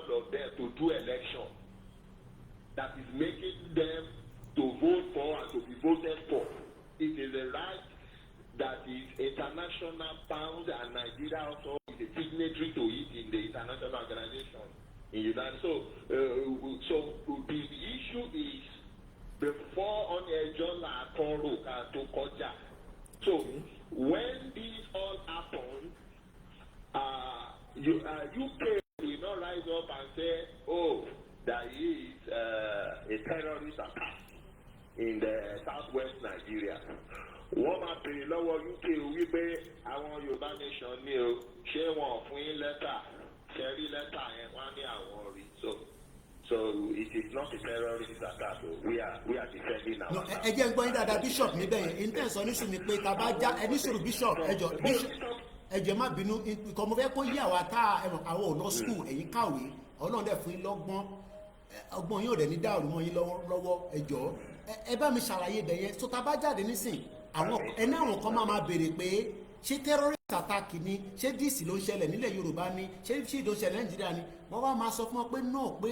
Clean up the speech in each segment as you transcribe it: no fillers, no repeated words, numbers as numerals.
of them to do election that is making them to vote for and to be voted for. It is a right that is international bound, and Nigeria also is a signatory to it in the international organization. In United, so the issue is before on ẹjọ́ là kan rò ká tó kọjá. So when this all happen, UK will not rise up and say, "Oh, there is a terrorist attack in the southwest Nigeria." Wọ́n máa béèrè lọ́wọ́ UK wípé àwọn Yorùbá nation ní o, ṣé wọn ò fún yín lẹ́tà? Ṣe rí lẹ́tà yẹn? Wọ́n á ní àwọn rí. So it is not a terrorist attack o. We are defending our No, ẹ jẹ́ ń gbọ́ yín dáadáa, Bishop, níbẹ̀ yẹn. Intel sọ nísìnyí ni pé tá a bá já ẹ ní sùúrù, Bishop, ẹ jọ, Bishop, ẹ jẹ́ má bínú. Ìkọ́ mo fẹ́ kó yí àwa tá ẹ mọ̀ àwọn ò lọ school, ẹ̀yin kàwé, Ọlọ́run dẹ̀ fún yín lọ́gbọ́n, ọgbọ́n yóò dẹ̀ ní dàrú mọ́ yín lọ́wọ́. Ẹ jọ, ẹ bá mi ṣàlàyé ibẹ̀ yẹn. So tá a bá jáde nísìn, àwọn ẹni àwọn kan máa béèrè pé ṣé terrorist attack ni, ṣé this ló ń ṣẹlẹ̀ nílẹ̀ Yorùbá ni, ṣé ló ń ṣẹlẹ̀ Nàìjíríà ni? Wọ́n wá máa sọ fún wọn pé náà pé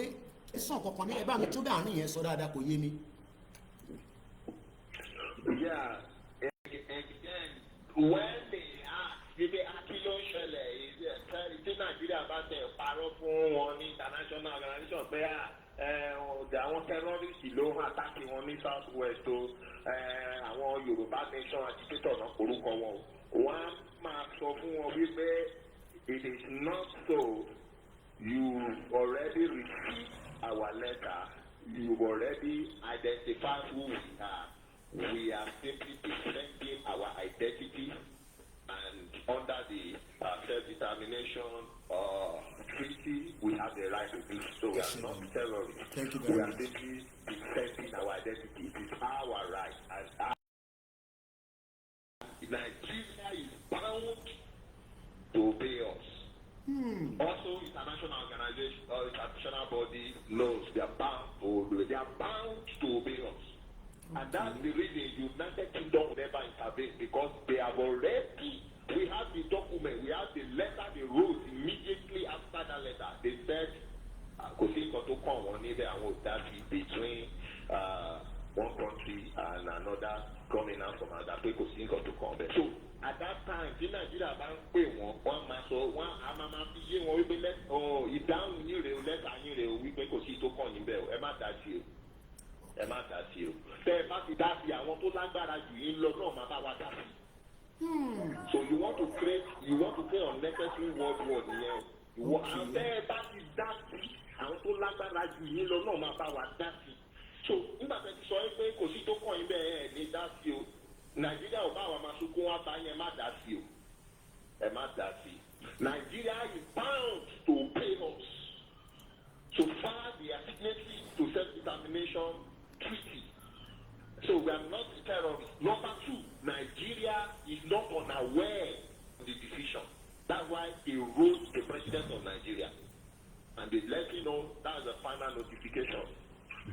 sàn kankan ní. Ẹ bá mi tún bẹ́ àárín yẹn sọ dáadáa, kò yé mi. Yeah, again, when they ask wípé kí ló ń ṣẹlẹ̀, tí Nàìjíríà bá tẹ̀ parọ́ fún wọn ní international organization pé àwọn terrorists ló ń attack wọn ní south west o, àwọn Yorùbá nation agitator náà orúkọ wọn o, wọ́n á máa sọ fún wọn wípé it is not so. You already received our letter, you already identified who we are. We are simply defending our identity, and under the self-determination treaty, we have the right to do so. We are not terrorists. Thank you very We are much. simply defending our identity. It is our right. And Nigeria is bound to obey us. Also, international organization or international body knows they are bound to obey. They are bound to obey us. And that's the reason United Kingdom will never intervene, because they have already, we have the document, we have the letter they wrote immediately after that letter. They said, kò sí nǹkan tó kàn wọ́n níbẹ̀, àwọn ò dá sí between one country and another coming out from another, pé kò sí nǹkan tó kàn bẹ́ẹ̀. So at that time tí Nàìjíríà bá ń pè wọ́n, wọ́n máa sọ, wọ́n á máa fi yé wọn wípé ìdáhùn yín rèé o, lẹ́tà yín rèé o, wípé kò sí tó kàn yín bẹ́ẹ̀ o, ẹ má dá sí o, ẹ má dá sí o. Tẹ́ ẹ bá ti dá sí, àwọn tó lágbára jù yín lọ náà máa bá wa dá sí. So you want to create unnecessary world war nìyẹn. Ìwọ àwọn tẹ́ ẹ bá ti dá sí, àwọn tó lágbára jù yín lọ náà máa bá wa dá sí. So nígbà tẹ́ ti sọ yín pé kò sí tó kàn yín bẹ́ẹ̀, ẹ̀ ní dá sí o, Nàìjíríà ò bá wa máa sunkún wá bá yẹn, ẹ má dá sí o, ẹ má dá sí. Nigeria is bound to pay us so far they are signatory to self-determination treaty. So we are not terrorists. Number two, Nigeria is not unaware of the decision. That's why they wrote the president of Nigeria. And they let you know that's the final notification.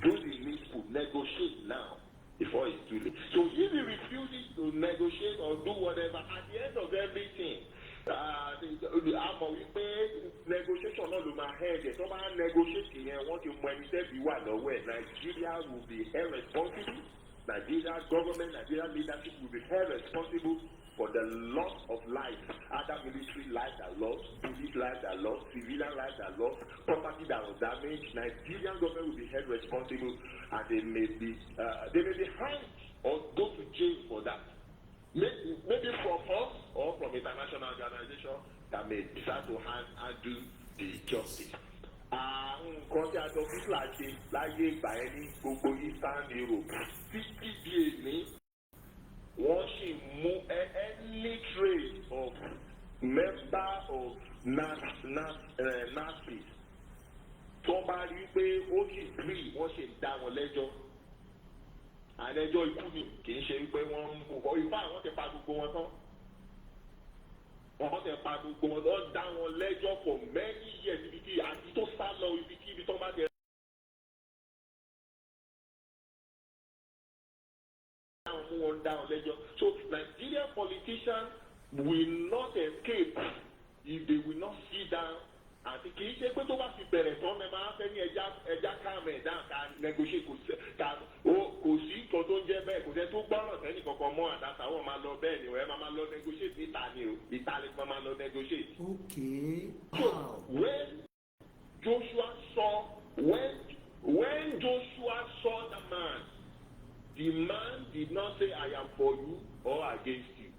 Do the needful, negotiate now before it's too late. So if he refuses to negotiate or do whatever, at the end of everything, a mọ̀ wípé negotiation náà ló máa head ẹ̀. Tó bá negotiate yẹn, wọ́n ti mọ ẹni tẹ́bi wà lọ́wọ́ ẹ̀. Nigeria will be held responsible. Nigeria government, Nigeria leadership will be held responsible for the loss of life, either military life that lost, police life that lost, civilian life that lost, property that was damaged. Nigerian government will be held responsible, and they may be hanged or go to jail for that. Maybe from us or from international organization that may decide to handle the justice. Nǹkan tí Adolf Hitler ṣe láyé ìgbà yẹn ní gbogbo Eastern Europe títí di èní, wọ́n sì mú any trace of member of Nazis tó bá rí pé ó sì agree, wọ́n sì dá wọn lẹ́jọ́ àlẹ́jọ́ ikú ni. Kì í ṣe wípé wọ́n ń bọ̀ ifá, àwọn ti pa gbogbo wọn tán, wọ́n ti pa gbogbo wọn, wọ́n dá wọn lẹ́jọ́ for many years. Ibi tí àti tó sá lọ, ibi tí ibi tó bá ti mú wọn, dá wọn lẹ́jọ́. So Nigerian politicians will not escape if they will not sit down. Àti kì í ṣe pé tó bá ti bẹ̀rẹ̀ tán. Negotiate, kò sí ta o, kò sí nǹkan tó ń jẹ́ bẹ́ẹ̀. Kò sẹ́ tó gbọ́ràn sẹ́ni kankan mọ́ àdáta. Wọ́n máa lọ bẹ́ẹ̀ ni o. Ẹ máa lọ negotiate níta ni o. Ìta lè máa lọ negotiate. So when Joshua saw the man, the man did not say, "I am for you or against you."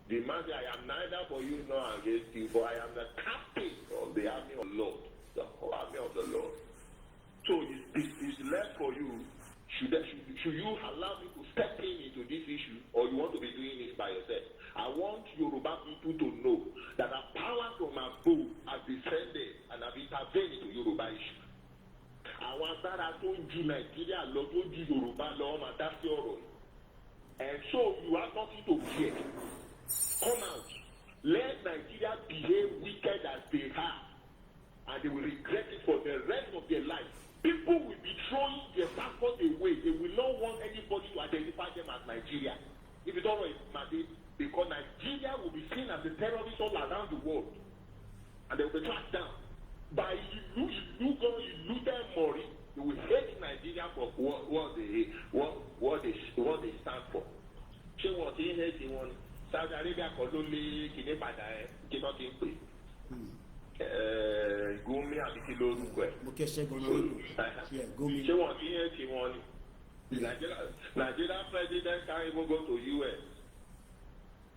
The man said, "I am neither for you nor against you, for I am the captain of the army of the Lord, the whole army of the Lord." So it's left for you. Should you allow me to step in into this issue, or you want to be doing it by yourself? I want Yoruba people to know that the power from above has descended and have intervened into Yoruba issue. Àwọn agbára tó ń ju Nàìjíríà lọ, tó ju Yorùbá lọ, wọ́n máa dá sí ọ̀rọ̀ yìí. And so you have nothing to fear. Come out. Let Nigeria behave wicked as they are, and they will regret it for the rest of their life. People will be throwing their passport away. They will not want anybody to identify them as Nigeria. If you don't know it, Made, because Nigeria will be seen as a terrorist all around the world, and they will be tracked down by ìlú ìlú gan ìlú tẹ́ mọ̀ rí. They will hate Nigeria for what they stand for. Ṣé wọn ti ń hate wọn ni? Saudi Arabia kan ló lé kinní padà ẹ, kí wọ́n ti ń pè Gumi àbí kí lórúkọ ẹ̀? Mo kí ẹ, Ṣẹ́gun Honorable. Yeah, Gumi. Ṣé wọn ti ń hate wọn ni? Nigeria president can't even go to US.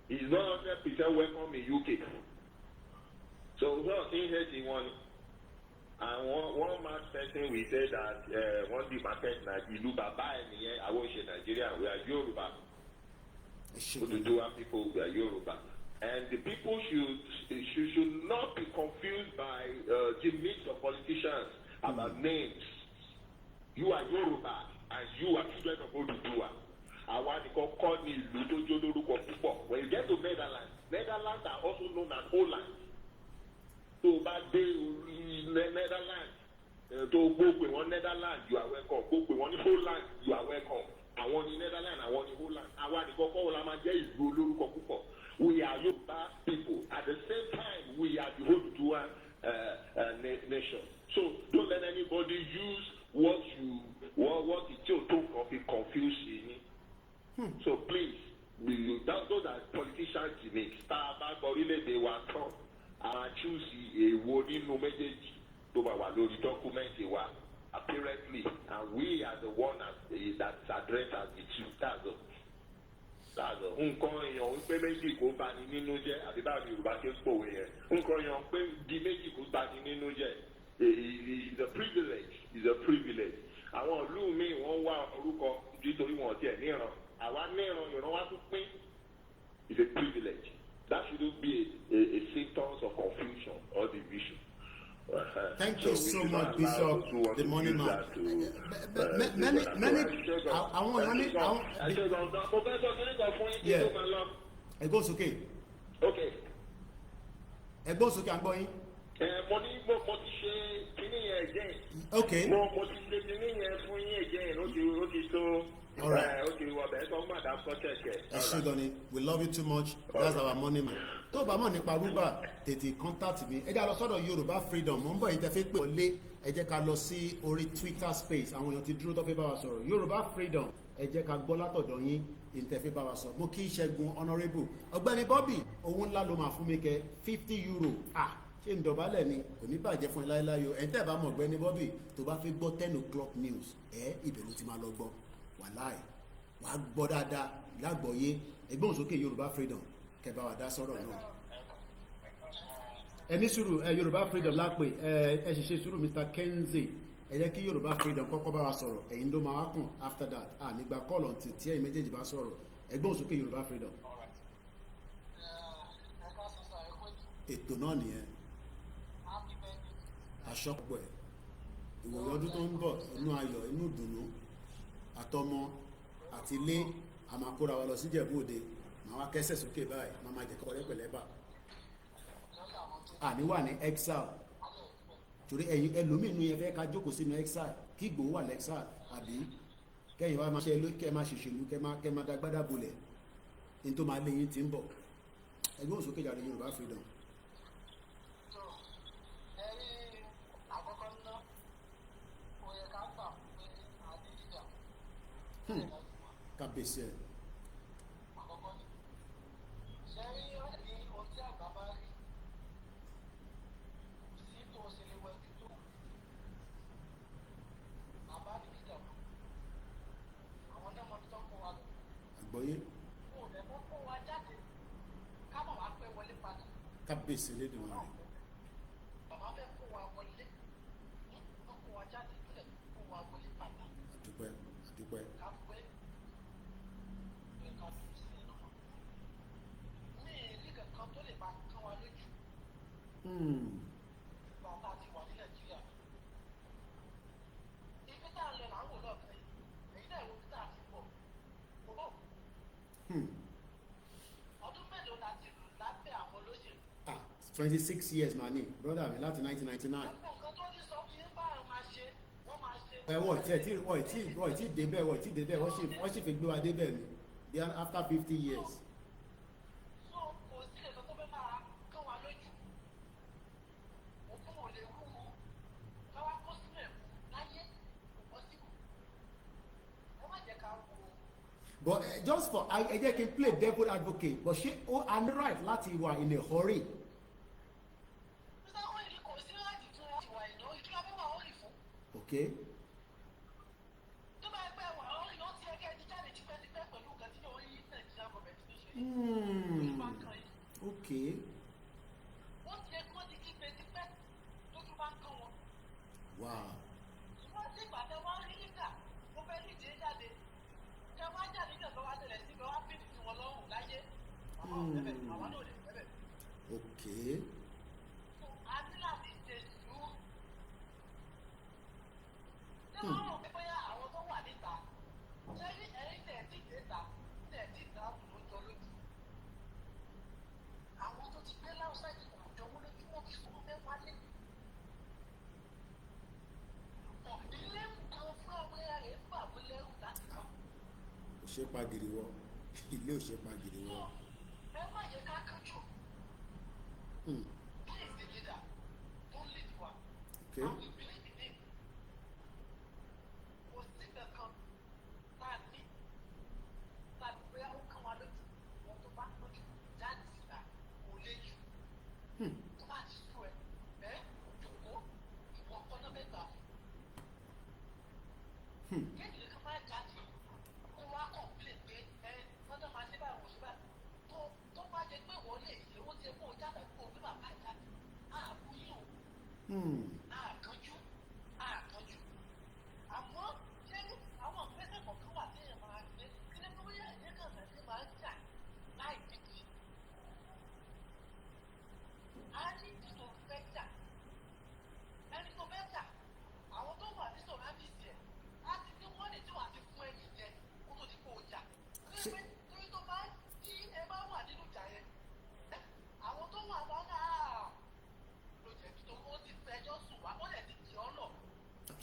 He's not 100% welcome in UK. So wọn ti ń hate wọn ni? And one mad person will say that wọ́n di market na ìlú bàbá ẹ̀ nìyẹn. Àwọn òṣè Nàìjíríà, we are Yorùbá. Ẹ ṣé gan. Oduduwa people, we are Yoruba. And the people should not be confused by the mix of politicians about names. You are Yoruba and you are children of Oduduwa. Àwa nìkan kọ́ ni ìlú tó jó lórúkọ púpọ̀. When you get to Netherlands, Netherlands are also known as Holland. Tó o bá dé orí Netherlands, tó o gbó pé wọ́n Netherlands, you are welcome. Gbó pé wọ́n ní Holland, you are welcome. Àwọn ní Netherlands, àwọn ní Holland. Àwa nìkan kọ́ la máa jẹ́ ìlú olórúkọ púpọ̀. We are Yoruba people. At the same time, we are the Oduduwa nation. So don't let anybody use what tí o tó nǹkan fi confuse yín. So please, those are politicians gimmicks. Tá a bá gbọ́ orílẹ̀-èdè wa tán, a choose èwo nínú méjèèjì tó bá wà lórí document wa apparently, and we are the one that's addressed as the two. That's all. That's all. Nǹkan èèyàn ń pé méjì kó bani nínú jẹ́, àbí báwo ni Yorùbá ṣe ń pòwe yẹn? Nǹkan èèyàn pé di méjì kó bani nínú jẹ́. It's a privilege. It's a privilege. Àwọn ìlú míì, wọ́n wá orúkọ nítorí wọn ò tiẹ̀ níran. Àwa níran, ìran wa tún pín. It's a privilege. That shouldn't be a symptoms of confusion or division. Thank you We so should much, not allow Bishop, those who want the to money use man. that to, Many to- àwọn èèyàn ní àwọn. Ẹ ṣé gan-an. Mo fẹ́ sọ kíní kan fún yín kí tó máa lọ. Ẹgbọ́n sókè. Okay. Ẹgbọ́n sókè, à ń gbọ́ yín. Ẹ mo ní mo ti ṣe kíní yẹn again. Mo ti ṣe kíní yẹn fún yín again. Ó ti tó. All right. Ẹ, ó ti wọ bẹ́ẹ̀ sọ fún madam kọ́tẹ̀kẹ̀. Ẹ ṣé gan ni, we love you too much. That's our money man. Tó o bá mọ̀ nípa rúbà, tètè contact mi. Ẹ jẹ́ ká lọ sọ́dọ̀ Yorùbá Freedom. Mo ń bọ̀. Yìí tẹ́ fi pè wọlé, ẹ jẹ́ ká lọ sí orí Twitter Space. Àwọn èèyàn ti dúró tó fi bá wa sọ̀rọ̀. Yorùbá Freedom, ẹ jẹ́ ká gbọ́ látọ̀dọ̀ yín ìtẹ́ fi bá wa sọ. Mo kí Ṣẹ́gun Honourable, Ọ̀gbẹ́ni Bobby, owó ńlá ló máa fún mi kẹ, €50. Ah, ṣé ń dọ̀bálẹ̀ ni? Kò ní bàjẹ́ fún ẹ láéláé o. Ẹ̀ ń tẹ́ bá mọ̀ Ọ̀gbẹ́ni Bobby, tó bá fi gbọ́ 10 o'clock news, ẹ ibẹ̀ ló ti máa lọ gbọ́. Wàláì, wàá gbọ́ dáadáa lágbọ̀ọ́yé. Ẹgbọ́n sókè, Yorùbá Freedom, kẹ́ bá wa dá sọ̀rọ̀ náà. Ẹ ní sùúrù ẹ, Yorùbá Freedom lápè ẹ. Ẹ sì ṣe sùúrù, Mr Kenzie. Ẹ jẹ́ kí Yorùbá Freedom kọ́kọ́ bá wa sọ̀rọ̀, ẹ̀yin ló máa wá kàn after that. À nígbà call until tí ẹ̀yin méjèèjì bá sọ̀rọ̀. Ẹgbọ́n sókè, Yorùbá Freedom. Ẹ káàsán sir, ẹ kú ètò. Ètò náà nìyẹn. Happy birthday. Aṣọ́pọ̀ ẹ̀ ìwòye ọdún tó ń bọ̀, inú ayọ̀, inú ìdùnnú, àtọmọ àti ilé, a máa kóra wa lọ sí Ìjẹ̀bú Òde. Màá wá kẹ́sẹ̀ sókè báyìí, máa máa jẹ̀kọ́ ọ̀rẹ́ pẹ̀lẹ́ bà. Lọ́dọ̀ àwọn tó Àní wà ní exile, alẹ́ ìfẹ́. Torí ẹ̀yin ẹlòmíì inú yẹn fẹ́ ká jókòó sínú exile, kí Ìgbòho wà lexile, àbí kẹ́yìn wá máa ṣe kẹ́ máa ṣèṣèlú, kẹ́ máa dagbádá bolẹ̀ ní tó máa lé yín tí ń bọ̀. Ẹgbẹ́ òsókè jáde, Yorùbá Freedom. Tó ẹ rí àkọ́kọ́ ná, ó yẹ ká gbà pé Kábíyèsí ẹ̀. Àkọ́kọ́ ni ṣe rí ní ohun tí àgbà bá rí sí tó ṣe lè wẹ tó bàbá ní dídà àwọn náà mọ ibi tó ń kó wa lọ. Àgbọ́yé. Kó o lè kó kó wa jáde ká mọ̀ wá pẹ́ wọlé padà. Kábíyèsí lédùn rẹ̀. Bàbá fẹ́ kó wa wọlé, wọ́n kó wa jáde tó lè kó wa wọlé padà. Àdúpẹ́, àdúpẹ́. Ká pẹ́ nǹkan tó sí inú mi ì rí kankan tó lè máa kán wa lójú. Bàbá ti wà ní Nàìjíríà, ibi tá a lọ là ń wò lọ́ọ̀kan yìí. Èyí náà wo ibi tá a ti bọ̀ kò bọ̀. Ọdún mélòó la ti lò lábẹ́ àwọn olóṣèlú? Ah, 26 years mà ní, brother mi, láti 1999. Gbogbo nǹkan tó ní sọ fún yín bá àwọn máa ṣe, wọ́n máa ṣe. Ẹ wọ́n tí ẹ tí wọ́n tí wọ́n tí débẹ̀, wọ́n tí débẹ̀, wọ́n sì fi gbé wa débẹ̀ ni. They are after 50 years. So kò sí nǹkan tó fẹ́ máa kán wa lójú. Òkú ò lè wúwo káwá kó sínú ẹ̀kú láyé, kò possible. Ẹ má jẹ́ ká wo. But just for ẹ jẹ́ kí n play devil advocate, but ṣé ó a ní right láti wà in a hurry? Mr. Oyè, kò sí láti tún wọn ti wà ìnáwó ìtura fẹ́ wà ó rì fún. Tó bá ẹgbẹ́ wà ó rì, ó ti ẹgẹ́ ti jáde tipẹ́tipẹ́ pẹ̀lú nǹkan tí yóò rí Nàìjíríà gọ̀mẹ̀ntì tó ṣe. Ojú bá ń kan yìí. Wọ́n ti ẹkọ́ ti kígbe tipẹ́ lójú bá ń kán wọn. Ṣùgbọ́n tí ìgbà tẹ wá rí nígbà mo fẹ́ díje jáde, tẹ wá jáde náà lọ́wọ́ tẹ̀lẹ̀ sí bẹ́ẹ̀ wá fìdí sí wọn lọ́rùn láyé. Bàbá ò fẹ́ bẹ́ẹ̀, àwa náà ò lè fẹ́ bẹ́ẹ̀. So, a ní láti ṣe sùúrù. Ṣé wọ́n rò pé bóyá àwọn tó wà níta, ṣé rí ẹ̀yin tẹ̀ tí dé ta, tẹ̀ tí dáàbò ló jọ lójú? Àwọn tó ti gbé láwùsá yìí kò jọ wọ́n lójú, wọ́n ti sọ fẹ́ wálé. Ilé nǹkan fún ọmọ rẹ̀ ń bà wọ́n lẹ́rù láti kọ́. Ò ṣe pa gìrì wọ ilé, ò ṣe pa gìrì wọ. Ẹ má yẹ ká kánjú. He is the leader tó lead wa. And we believe in him. Kò sí kankan tá a ní tá a bóyá ó kàn wá lójú. Wọn tó bá lójú jáde síta, kò lè jù. Tó bá ti sú ẹ ẹ jòkó, ìwọ kọ́nà mẹ́ta fún. Kéèkì kan máa jáde kó wá complain pé ẹ wọ́n tó máa ṣe báyìí, wọ́n ṣe báyìí. Tó bá jẹ pé wọ́n lè ṣe, ó ti kó o jáde, kó o gbé bàbá jáde. Ààbò yìí o. Àkànjú, àkànjú. Àmọ́ ṣé àwọn ìgbésẹ̀ kọ̀ọ̀kan wà téèyàn máa gbé kí ní bóyá ìyẹn kan tàbí máa ń jà láì dídì? A ní ìdí tó fẹ́ jà. Ẹni tó fẹ́ jà, àwọn tó wà ní sọ̀rọ̀ ẹ̀ á ti ní wọ́n lè tí wàá ti fún ẹni yẹn kó tó di kó o jà. Torí tó bá tí ẹ bá wà nínú ìjà yẹn, àwọn tó wà lọ́nà ló jẹ̀bi tó ó ti fẹjọ́ sùn wá, ó lè ti jì ọ́ lọ.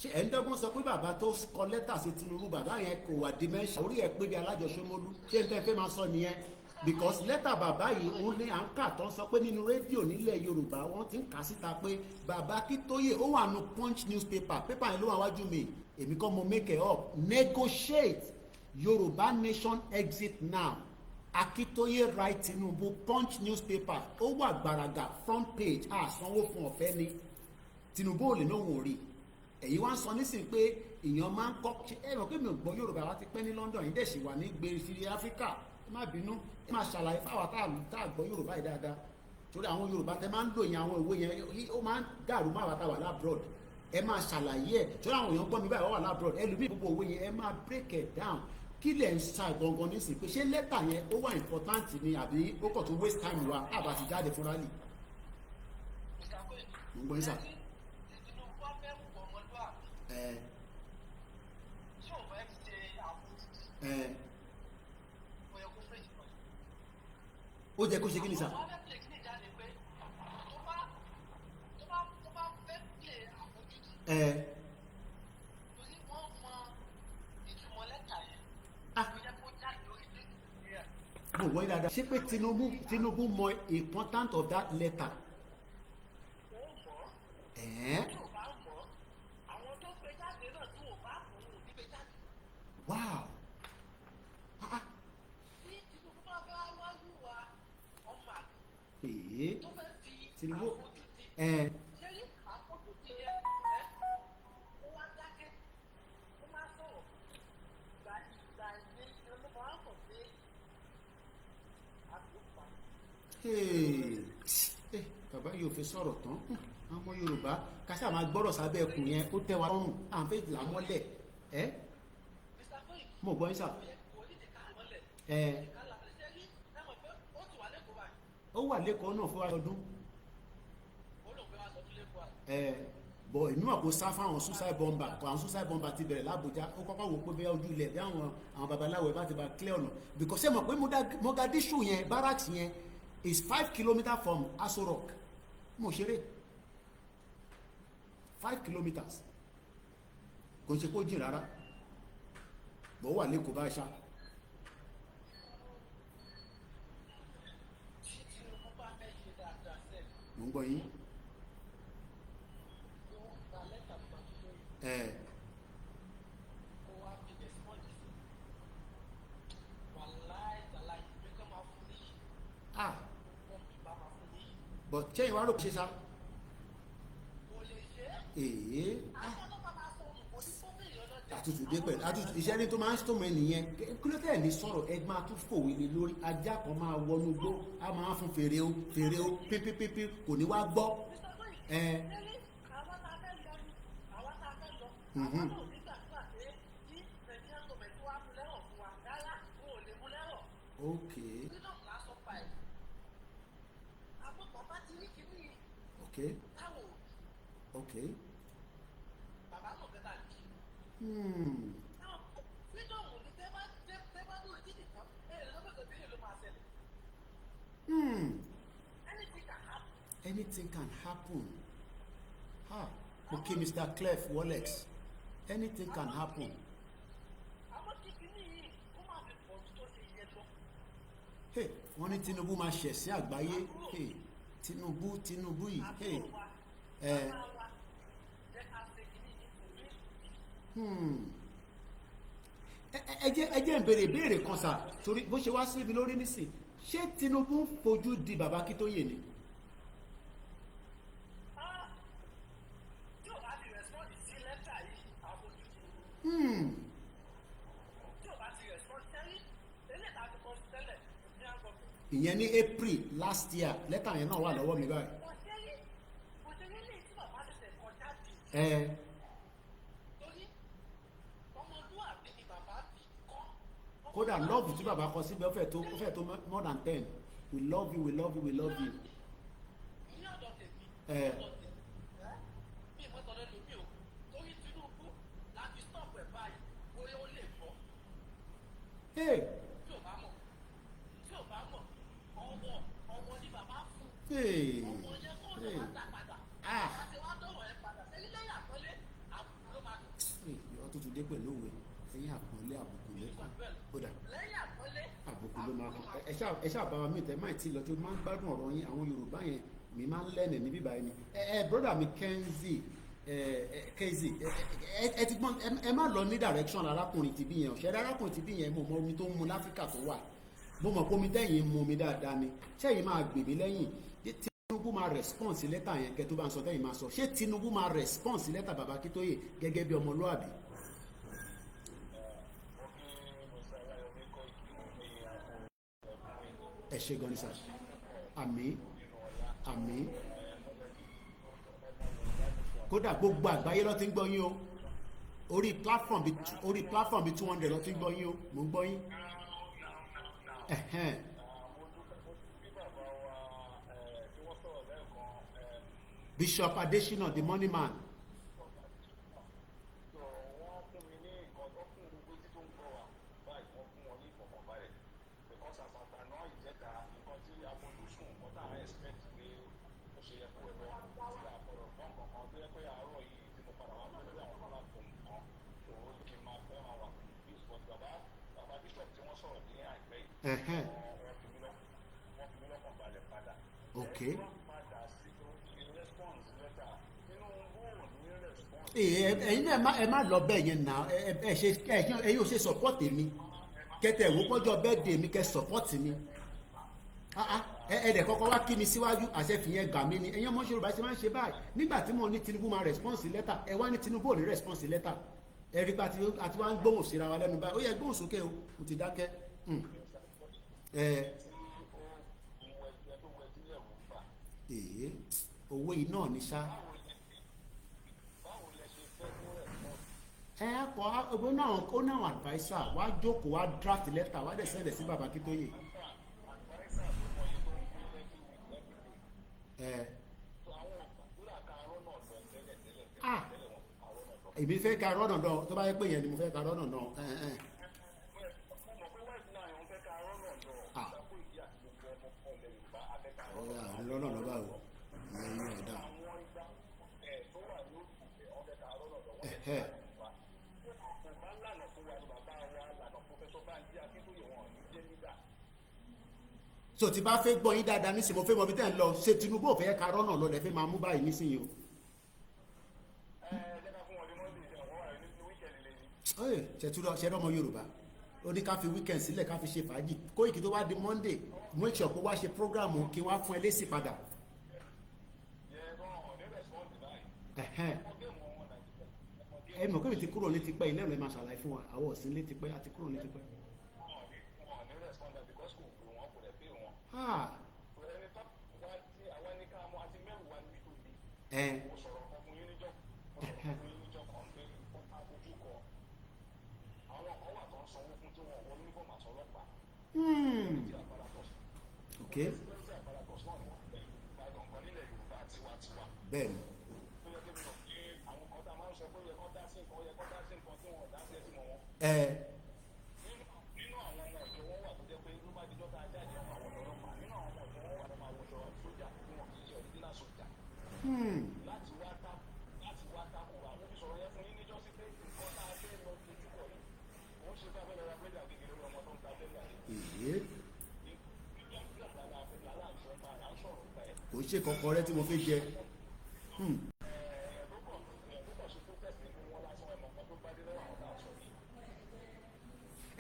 Ṣé ẹ̀ ń dọ́gbọ́n sọ pé bàbá tó kọ lẹ́tà sí Tinubu, bàbá yẹn kò wà dementia, orí ẹ̀ pé bí alájọsọmọlú? Ṣé n tẹ́ fẹ́ máa sọ nìyẹn? Because lẹ́tà bàbá yìí, òun ní à ń kà tó ń sọ pé nínú rédíò nílẹ̀ Yorùbá, wọ́n ti ń kà síta pé bàbá Akíntóyè, ó wà nù Punch newspaper, paper yẹn ló wà wájú mi, èmi kọ́ mo make it up. "Negotiate Yorùbá nation exit now, Akíntóyè write Tinubu." Punch newspaper, ó wà gbàràgà, front page, àsanwó fún ọ̀fẹ́ ni. Tinubu ò lè náà wò rí. Èyí wá ń sọ nísìnyí pé èèyàn máa ń kọ́. Ẹ mọ̀ pé mi ò gbọ́ Yorùbá láti pẹ́ ní London yìí, dẹ̀ sì wà ní gbèrè Áfíríkà. Ẹ má bínú, ẹ máa ṣàlàyé fáwọn tá a gbọ́ Yorùbá yìí dáadáa, torí àwọn Yorùbá tẹ máa ń lò yẹn, àwọn ìwé yẹn, ó máa ń dàrú mọ́ àwọn tá a wà l'abroad. Ẹ máa ṣàlàyé ẹ̀, torí àwọn èèyàn gbọ́ mi báyìí, wọ́n wà l'abroad. Ẹlòmíì, gbogbo òwe yẹn, ẹ máa break it down. Kí lẹ̀ ń sa gangan nísìnyí pé ṣé lẹ́tà yẹn ó wà important ni, àbí ó kàn tún waste time wa àbá ti jáde fún rally? Mo ń gbọ́ yín sà. Tí Tinubu bá fẹ́ wù ọmọlúwàbí, tí ò fẹ́ ṣe àfojúdi, ó yẹ kó fèsì lọ. Ó jẹ́ kó ṣe kí ni sà? Àwọn fẹ́ play kí ni jáde pé tó bá fẹ́ play àfojúdi, torí wọ́n mọ ìtumọ̀ lẹ́tà yẹn, ó yẹ kó jáde lórí Nàìjíríà. Mo wọ́n yín dáadáa. Ṣé pé Tinubu mọ important of that letter? Ó mọ̀ ọ́. Tí ò bá mọ̀ ọ́, àwọn tó gbé jáde náà, tí ò bá mọ̀ ọ́, ò ní gbé jáde. Èyí Tó fẹ́ fi Tinubu àfojúdi ẹ ṣé rí àfojúdi yẹn, ẹ ó wá dákẹ́, ó máa sọ̀rọ̀ ìgbà ìgbà yẹn ló máa ń sọ pé àbúrò. Hey, bàbá yóò fi sọ̀rọ̀ tán. Àwọn ọmọ Yorùbá kásá máa gbọ́rọ̀ sábẹ́ ẹkùn yẹn, ó tẹ́ wa lọ́rùn, à ń fẹ́ là mọ́lẹ̀ ẹ́. Mr. Koiki, Mo gbọ́ yín sà. kò yẹ kò ní ti ká mọ́lẹ̀. Ẹ ká là ṣe rí ẹ mọ̀ pé ó ti wà lẹ́kọ̀ọ́ báyìí. Ó wà lẹ́kọ̀ọ́ náà fún ọdún. Ó lóun fẹ́ wá sọ fún lẹ́kọ̀ọ́ àyè. Ẹ bọ̀ èmi wà kó sá fáwọn suicide bomber kọ. Àwọn suicide bomber ti bẹ̀rẹ̀ l'Ábùjá. Ó kọ́kọ́ wò pé bẹ́ẹ̀ ojú ilẹ̀ bí àwọn babaláwo ẹ̀ bá ti bá clear ọ̀nà, because ṣé mọ̀ pé Mogadishu yẹn, barracks yẹn is 5 kilometres from Aso Rock. Mo ṣeré, 5 kilometres, kò ń ṣe kó jìn rárá bọ́ wà lẹ́kọ̀ọ́ bá ṣá. Tí Tinubu bá fẹ́ ṣe dáadáa sẹ́ẹ̀, Mo ń gbọ́ yín. Kó gba lẹ́tà bàbá tó lórí, kó wá fi respond sí. Wàláì tàláì, ìgbé kan máa fún níyì. Wọ́n fi bá máa fún níyì. But ṣé ìwà rò ṣe sá? Kò lè ṣe é. Èé. Àwọn ọlọ́pàá máa sọ òyìnbó ní fóbìnrin ọlọ́jà. Àtútù dé pẹ̀lú àtútù iṣẹ́ ní tó máa ń sọ̀mọ́ ẹnìyẹn. Kí ló tẹ̀ ní sọ̀rọ̀? Ẹ máa tún fòwe lé lórí. Ajá kan máa wọnú gbó, á máa fún fèrè o, fèrè o, pípípípí, kò ní wá gbọ́. Mr. Koiki, ẹ ṣé rí àwọn tá a fẹ́ lọ ni, àwọn tá a fẹ́ lọ, àwọn náà ò ní gbàdúrà pé kí Nigerian government wá mú lẹ́rọ̀ fún wa. Rárá, wọn ò lè mú lẹ́rọ̀. Freedom lásán pa ẹ̀. Àmọ́ bàbá ti rí kíní táwọn ò bàbá mọ̀ kẹta lè ṣe. Táwọn freedom ní tẹ́ bá lórí títì tán, ẹ̀ lọ́gbẹ̀gbẹ̀ bí ló máa ṣẹlẹ̀. Anything can happen. Anything can happen. Ha, okay, Mr. Clef Walex, anything can happen. Àmọ́ kí kíní yìí kó má fi pọ̀ ju tó ṣe yẹ lọ. Hey, wọ́n ní Tinubu máa ṣẹ̀ sí àgbáyé. Hey, Tinubu, Tinubu yìí, hey. Àbúrò wa, bàbá wa, jẹ́ ká ṣe kíní yìí torí Ẹ jẹ́ ń béèrè ìbéèrè kan sà, torí bó ṣe wá síbi lórí nísìn, ṣé Tinubu ń fojú di bàbá Akíntóyè ni? Ah, tí ò bá ti respond sí lẹ́tà yìí, àfojúdi. Tí ò bá ti respond sẹ́rí, eléyìí tá a ti kọ sí tẹ́lẹ̀, Nigerian government. Ìyẹn ní April last year. Lẹ́tà yẹn náà wà lọ́wọ́ mi báyìí. Kò ṣe rí lè tí bàbá ṣẹ̀ṣẹ̀ kọ jáde. Torí ọmọlúwàbí ni bàbá fi kọ́. Kódà love tí bàbá kọ síbẹ̀, ó fẹ́ tó more than 10: "We love you, we love you, we love you." Ní ọ̀dọ̀ tèmi, ọ̀dọ̀ tèmi, ẹ́ mi ì mọ́tò lẹ́nu mi ò torí Tinubu láti stop ẹ̀ báyìí, bóyá ó lè gbọ́. Tí ò bá mọ̀, tí ò bá mọ̀, ọwọ́ ọwọ́ ni bàbá fún. Ọwọ́ yẹn kó lè wá dá padà. Láti wá dọ̀wọ̀ ẹ padà sẹ́yìn lẹ́yìn àpọ́nlé, àbùkù ló máa dùn. Hey, ìwọ tó tún dé pẹ̀lú òwe, ẹ̀yìn àpọ́nlé, àbùkù lẹ́kọ̀ọ́, ó dà. Lẹ́yìn àpọ́nlé, Àbùkù ló máa kàn. Ẹ ṣáà bá wa mí tẹ máì tí lọ tó máa ń gbádùn ọ̀rọ̀ yín. Àwọn Yorùbá yẹn mi máa ń lẹ́nì ní bíbá yẹn ni. Ẹ brother mi Kenzie, ẹ Kenzie, ẹ ti gbọ́n. Ẹ má lọ ní direction arákùnrin ti bí yẹn. Ọ̀ṣẹ́ arákùnrin ti bí yẹn, mo mọ omi tó ń mu láfíríkà tó wà. Mo mọ̀ pé omi tẹ́yìn ń mu omi dáadáa ni. Ṣẹ́yìn máa gbèmí lẹ́yìn? Tinubu máa response sí lẹ́tà yẹn? Kẹ́ tó bá ń sọ tẹ́yìn máa sọ, ṣé Tinubu máa response sí lẹ́tà bàbá Akíntóyè gẹ́gẹ́ bí ọmọlúàbí? Mo kí Mr. Ọláyọmí Kóìkì ní àpò ẹ̀kún. Ẹ ṣe gan ni sà. Àmín, àmín. Kódà gbogbo àgbáyé ló ti ń gbọ́ yín o. Orí platform bíi 200 ló ti ń gbọ́ yín o. Mò ń gbọ́ yín. Ẹ̀hẹ́n. Mo dúpẹ́ mo bí bàbá wa tí wọ́n sọ̀rọ̀ lẹ́ẹ̀kan. Bishop Adesina, the money man. So wọ́n fún mi ní nǹkan tó fún gbogbo etí tó ń gbọ́ wa báyìí, wọ́n fún wọn ní ìfọ̀kànbalẹ̀, because àtàtà ìjẹta, nǹkan tí àfojúsùn, nǹkan tá à ń expect pé ó ṣe yẹ kó lọ tí àpọ̀rọ̀ gbọ́n kankan tó yẹ pé àárọ̀ yìí tí mo padà wá lórí àwọn platform kan tó kí n máa fẹ́ máa wà confused, but bàbá bishop tí wọ́n sọ̀rọ̀ ní àìpẹ́ yìí, wọ́n fi mí lọ́kàn balẹ̀ padà. Wọ́n padà sí response letter, Tinubu ò ní response. Ẹ̀yin náà, ẹ má lọ bẹ́ẹ̀ yẹn náà. Ẹ ṣe ẹ yóò ṣe support mi kẹtẹ ìwò pọ́jọ́ birthday mi, kẹ support mi. Ah ah. Ẹ dẹ̀ kọ́kọ́ wá kí mi síwájú, àṣẹ fìyẹn gbà mí ni. Ẹ̀yin ọmọ Yorùbá ṣe máa ń ṣe báyìí. Nígbà tí mo ní Tinubu máa response letter, ẹ wá ní Tinubu ò ní response letter. Ẹ rí pé àti wá ń gbóhùn síra wa lẹ́nu báyìí. Ó yẹ gbóhùn sókè o, mo ti dákẹ́. Ẹ èyí owó iná ní ṣá. Ẹ kọ owó náà, ó náà adviser wá jókòó, wá draft letter, wá dẹ̀ send ẹ̀ sí bàbá Akíntóyè. Ẹ ah, èmi fẹ́ ka rọ́nà náà, tó bá yẹ pé yẹn ni mo fẹ́ ka rọ́nà náà. Ẹ ẹ ah, ọ̀rẹ́ àrùn lọ́nà lọ́ba o, ìyẹn inú ẹ̀ dá. Ẹ̀hẹ́. So tí bá fẹ́ gbọ́ yín dáadáa nísìnyí, mo fẹ́ mọ bí tẹ́ ń lọ. Ṣé Tinubu ò fẹ́ ka rọ́nà lọ lẹ́ fẹ́ máa mú báyìí nísìnyí o? Ṣètúrọ ṣẹlẹ ọmọ Yorùbá ó ní ká fi weekend sílẹ̀, ká fi ṣe fàájì. Kóìkì tó wá di Monday, make sure kó wá ṣe program kí wá fún ẹ lésì padà. Ẹ̀hẹ́n. Ẹ mọ̀ pé mi ti kúrò ní tipẹ́, ilé ìrìn máa ṣàlàyé fún wa, àwọn òsín ní tipẹ́ àti kúrò ní tipẹ́. Ah. Ẹ. Ẹ̀hẹ́n. Hmm. Ok. Bẹ́ẹ̀ni. Ẹ. Hmm. Èyí kò ṣe kọkọ rẹ tí mo fẹ́ jẹ. Hmm.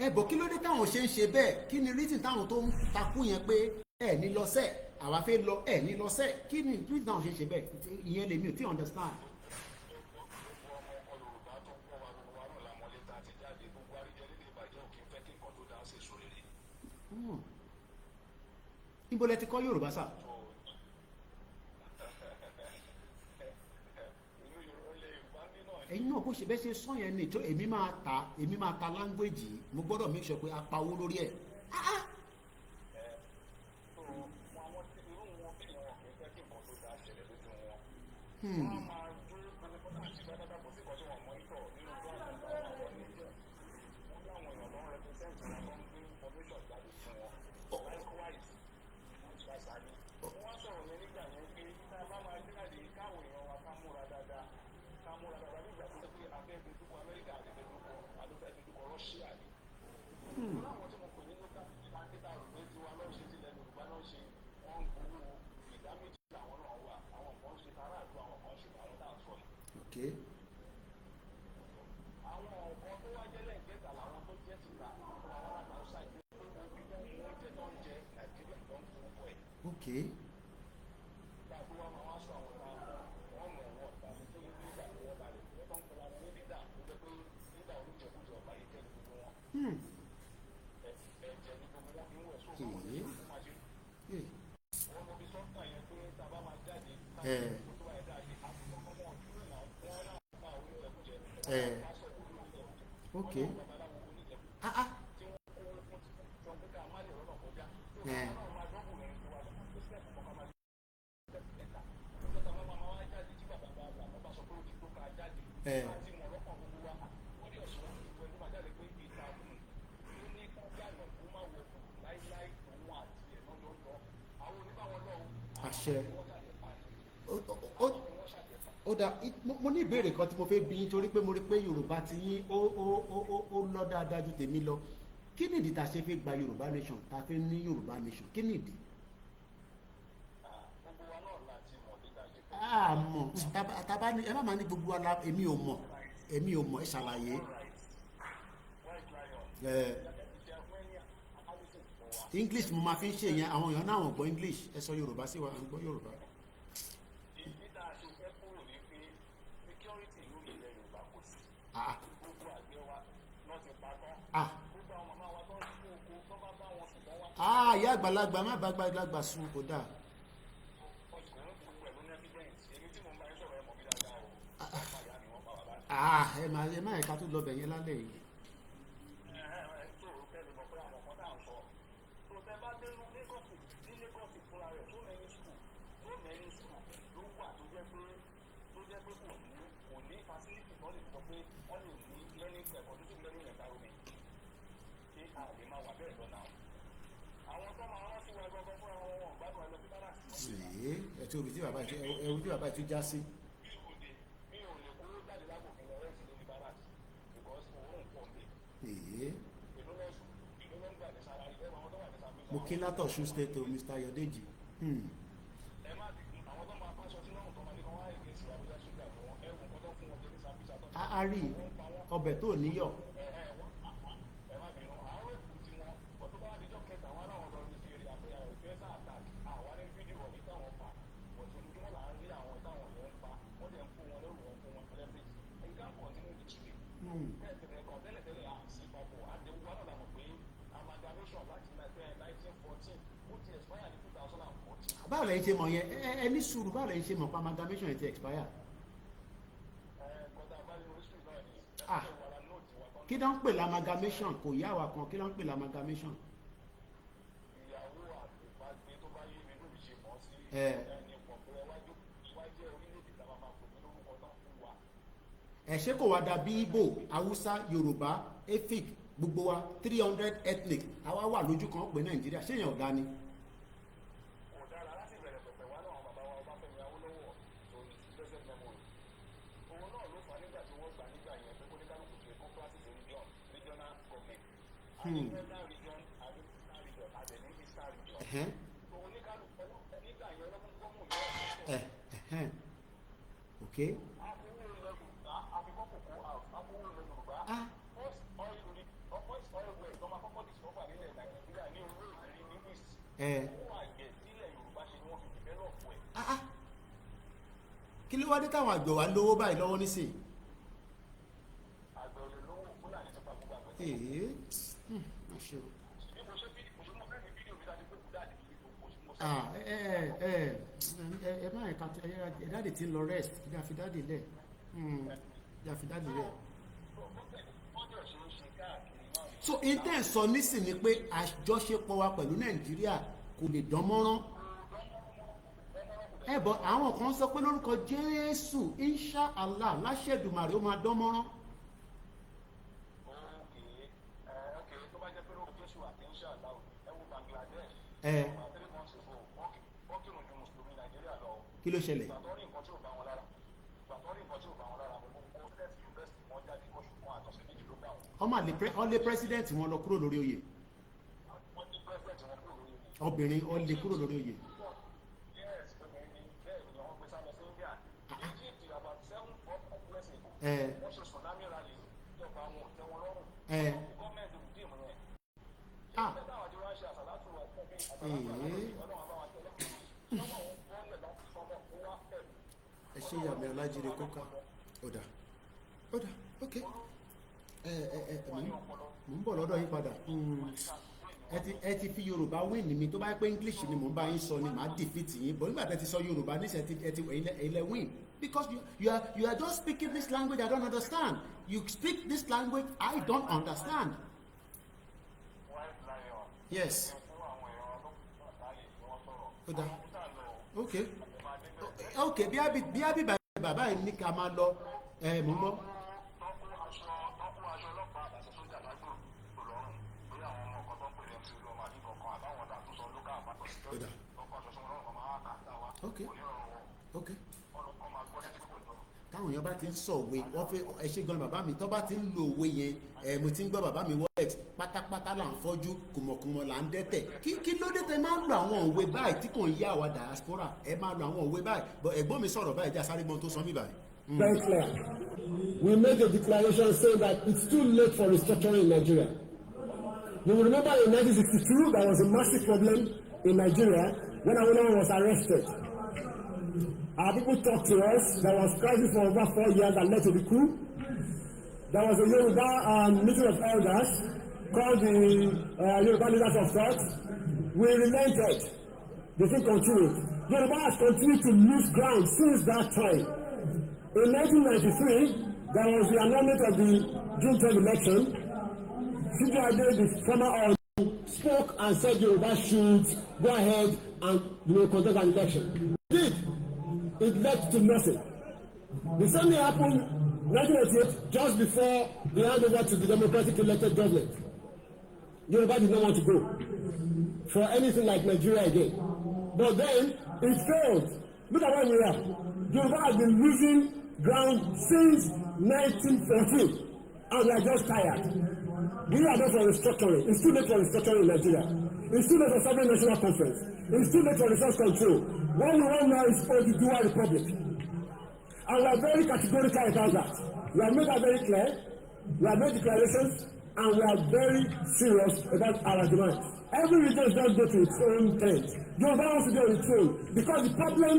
Ẹ bọ̀, kí ló dé táwọn ṣe ń ṣe bẹ́ẹ̀? Kí ni reason táwọn tó ń takú yẹn pé ẹ ní lọ́sẹ̀, àwa fẹ́ lọ, ẹ ní lọ́sẹ̀? Kí ni reason táwọn ṣe ń ṣe bẹ́ẹ̀? Ìyẹn lèmi ò tí understand. Hmm. Níbo lẹ ti kọ́ Yorùbá sà? Ẹ̀yin náà, bó ṣe bẹ́ẹ̀ ṣe sọ yẹn ni tó èmi máa ta language yìí, mo gbọ́dọ̀ make sure pé a pa owó lórí ẹ̀. Ah ah. Hmm. Hmm. Okay. Okay. Hmm. Èyí. Ẹ. Ẹ. Okay. Ah ah. Ẹ. Ẹ. Àṣẹ. Ó dá, mo ní ìbéèrè kan tí mo fẹ́ bi yín, torí pé mo rí pé Yorùbá ti yín ó lọ dáadáa ju tèmi lọ. Kí nìdí tá a ṣe fẹ́ gba Yorùbá nation, tá a fẹ́ ní Yorùbá nation? Kí nìdí? Àmọ́ tábà ní ẹ má máa ní gbogbo wa la, èmi ò mọ̀, èmi ò mọ̀, ẹ ṣàlàyé. Ẹ. English mo máa fi ń ṣe yẹn. Àwọn èèyàn náà wọ́n gbọ́ English. Ẹ sọ Yorùbá sí wa, à ń gbọ́ Yorùbá. Ìdí tá a ṣe fẹ́ kúrò ní pé security lórí ilẹ̀ Yorùbá kò sí. Ah. Gbogbo àgbẹ̀ wa náà ti pa tán. Ah. Gbogbo àwọn màmá wa tó ń kó oko tó bá bá wọn sùn tán wá. Ah, ìyá àgbàlagbà, má bá àgbàlagbà sùn, kò dáa. Ọkùnrin gbogbo ẹ̀ ló ní evidence. Èmi tí mo ń bá yín sọ̀rọ̀, ẹ mọ̀ mí dáadáa o. Ọmọ ìyá mi wọ́n pa bàbá mi. Ah, ẹ má ẹ̀ka tó lọ bẹ̀ yẹn lálẹ́ yìí. Ẹ ẹ tó o kẹ́ lè mọ̀ pé àwọn kan tá à ń sọ. Tó tẹ bá dé Lagos, ní Lagos fúnra rẹ̀, so many school ló wà tó jẹ́ pé kò ní facility tó lè sọ pé wọ́n lè ní learning, conducive learning environment. Ṣé a lè máa wà bẹ́ẹ̀ lọ náà? Àwọn tó máa rán sí wa gbọ́ngàn fúnra wọn, wọn ò gbádùn ẹ lọ sí barracks. Ṣèyí ẹ tí omi tí bàbá yìí, ẹ wo tí bàbá yìí tún já sí. Mi ò lè kówó jáde lápò kí n lọ rent lórí barracks because òórùn pọ̀ ń bẹ̀. Èyí. Èló ló ń gbà ní salary ẹ? Àwọn tó wà ní service. Mo kí látọ̀ṣún State o, Mr. Ayọ̀dèjì. Ẹ má bínú, àwọn tó máa fáṣọ sínú ọ̀hún tó máa ní kí wọ́n á èké sí abúlé sójà fún wọn, ẹ wò nǹkan tó fún wọn jẹ ní service àtọ́. A rí ọbẹ̀ tó níyọ̀. Ẹ má bínú, àwọn èkó tí wọn ọdún bá dijọ́ kẹta wọn láwọn lọ rí fèrè àpẹyà ìfẹsà attack àwa ní fídíò ọ̀ní táwọn pa ọ̀tún ojoojúmọ́ là ń rí àwọn táwọn yẹn ń pa. Wọ́n dẹ̀ ń kó wọn lẹ́rù, wọn kó wọn lẹ́fẹ̀ẹ́. You can't continue this way. Tẹ́lẹ̀ kan tẹ́lẹ̀tẹ́lẹ̀ àti papọ̀ àdéhùn wa náà la mọ̀ pé amalgamation láti 1914, ó ti expire ní 2014. Báwo lẹ́yìn ṣe mọ̀ yẹn? Ẹ ní sùúrù, báwo lẹ́yìn ṣe mọ̀ pé amalgamation yẹn ti expire? Kọ́tà bá nínú history náà ni. Ah. Wàrà note wa tán. Kí ló ń pè l'amalgamation? Kò yá wa kan. Kí ló ń pè l'amalgamation? Ìyàwó àtìpágbé tó bá yé mi lóbi ṣe mọ́ sí. Ẹni pọ̀ pé wájú wájú orílẹ̀-èdè tá a máa pè ní lórúkọ náà fún wa. Ẹ ṣé, kò wá dàbí Ìgbò, Haúsá, Yorùbá, Efik, gbogbo wa 300 ethnic, àwa wà lójú kan pé Nàìjíríà. Ṣé èèyàn ọ̀gá ni? Kò dára láti bẹ̀rẹ̀ pẹ̀pẹ̀ wá náà. Bàbá wa Ọbáfẹ́mi Awólọ́wọ̀, to his blessed memory, òun náà ló fà á nígbà tí wọ́n gbà nígbà yẹn pé kóníkálukú ṣe kó practice regional government. Àní western region, àní eastern region, àdẹ̀ ní eastern region. Tó oníkálukú nígbà yẹn ọlọ́kùn gọ́mù Ẹ ẹhẹ́n, ok. Àfọwọ́ ilẹ̀ Yorùbá, àfikọ́ kòkó house, àfọwọ́ ilẹ̀ Yorùbá. First oil well tó máa kọ́kọ́ discover nílẹ̀ Nàìjíríà ní orí ìrírí ní west. Owó àgbẹ̀ sílẹ̀ Yorùbá ṣe ni wọ́n fi develop ẹ̀. Ah ah, kí ló wá dé táwọn àgbẹ̀ wa lówó báyìí lọ́wọ́ nísìnyí? Àgbẹ̀ ò lè lówó, Fúlàní ti pa gbogbo àgbẹ̀. Ee, má ṣe o. Bí mo ṣe mo ṣe mo fẹ́ fi fídíò mi láti gbé kú dáàdì kí mo ṣe mo ṣe. Ah, ẹ ẹ ẹ ẹ má ẹ̀ka ẹ, daddy tí ń lọ rest. Ẹ jẹ́ àfi daddy lẹ̀. Ẹ jẹ́ àfi daddy lẹ̀. Wọ́n dẹ̀ ṣe é ṣe káàkiri náà. So intent sọ nísìn ni pé àjọṣepọ̀ wa pẹ̀lú Nàìjíríà kò lè dán mọ́rán. Ẹ bọ̀, àwọn kan sọ pé lórúkọ Jésù, insha Allah, láṣẹ̀dùmàrè, ó máa dán mọ́rán. Ok, tó bá jẹ́ pé lórúkọ Jésù àti inshallah, ẹ wo Bangladesh. About 3 months ago, wọ́n kírun ju mùsùlùmí Nàìjíríà lọ. Kí ló ṣẹlẹ̀? Ìgbà tó rí nǹkan tí ò bá wọn lára, ìgbà tó rí nǹkan tí ò bá wọn lára, gbogbo president university wọn jáde, oṣù kan àtọ̀sẹ̀ 2 ló gbà wọn. Ọmọ àlè ọlé president wọn lọ kúrò lórí oyè. Wọ́n ní president wọn kúrò lórí oyè. Obìnrin, ọlé kúrò lórí oyè. Yes, obìnrin ni. Bẹ́ẹ̀ ni wọ́n gbé sálọ sí India. Egypt, about 7, 4 years ago, wọ́n ṣe tsunami rally, ìjọba wọn ò tẹ́ wọn lọ́rùn. Gọ́ọ̀mẹ̀ntì regime yẹn. Ah. Ṣé táwọn àti wá ṣe àsàlátù ẹ̀fọ́ bí àsàlátù Ọlọ́run bá wa tẹ́lẹ̀ lọ́wọ́ òun bọ́ọ̀lẹ̀ láti sọmọ kó wá pẹ̀lú. Ẹ ṣe ìyàmì Ọlájídé kóká. Ọ̀dà ọ̀dà, ok. Ẹ ẹ ẹ mò ń bọ̀ lọ́dọ̀ yín padà. Ẹ ti fi Yorùbá win mi. Tó bá yẹ pé English ni mò ń bá yín sọ ni, màá defeat yín, but nígbà tẹ́ ti sọ Yorùbá níṣẹ́, ẹ ti ẹ̀yin lẹ win, because you are just speaking this language I don't understand. You speak this language I don't understand. White Lion. Yes. Fún àwọn èèyàn tó wà láàyè kí wọ́n sọ̀rọ̀. Ó dáa. Àwọn kúta lọ. Ok, bí a bí bàbá yìí ní ká máa lọ, ẹ mò ń bọ̀. Tọ́kú aṣọ ọlọ́pàá àtàṣe sójà lágbò lọ́rùn bí àwọn ọmọ kan tó ń pè ní MC Olúọmọ àbí kankan àbáwọn tá a tún sọ lókà àpapọ̀ sí Ó dáa. tọ́kú aṣọ sí wọn lọ́rùn kan máa kà á dá wa. Ok. Kò ní rọrùn wọn. Ok. Ọlọ́kọ́ máa gbọ́ létí kò lọ. Táwọn èèyàn bá ti ń sọ òwe, wọ́n fẹ́ ẹ ṣe gan bàbá mi tó bá ti ń lo òwe yẹn. Ẹ mo ti ń gbọ́ bàbá mi wọ́ọ̀t pátápátá là ń fọ́jú, kùmọ̀kùmọ̀ là ń dẹ́tẹ̀. Kí ló dé tẹ máa ń lo àwọn òwe báyìí tí kò ń yá àwa diaspora? Ẹ máa lo àwọn òwe báyìí, but ẹ̀gbọ́n mi sọ̀rọ̀ báyìí, já sáré gbọ́n tó sọ mí báyìí. Very clear. We made a declaration saying that it's too late for restructuring in Nigeria. You will remember in 1962 there was a massive problem in Nigeria when Awolowo was arrested. Our people talked to us. There was crisis for over 4 years that led to the coup. There was a Yoruba meeting of elders called the Yoruba Leaders of Thought. We relented. The thing continued. Yoruba has continued to lose ground since that time. In 1993, there was the annulment of the June 12 election. Sijuade, the former Ooni, spoke and said Yoruba should go ahead and conduct an election. It did. It led to nothing. The same thing happened 1988, just before the handover to the democratic elected government. Yoruba did not want to go for anything like Nigeria again. But then it failed. Look at where we are. Yoruba has been losing ground since 1914, and we are just tired. We are not for restructuring. It's too late for restructuring in Nigeria. It's too late for sovereign national conference. It's too late for resource control. What we want now is Oduduwa Republic. And we are very categorical about that. We have made that very clear. We have made declarations, and we are very serious about our demands. Every region does go to its own tent. Yoruba wants to go on its own because the problem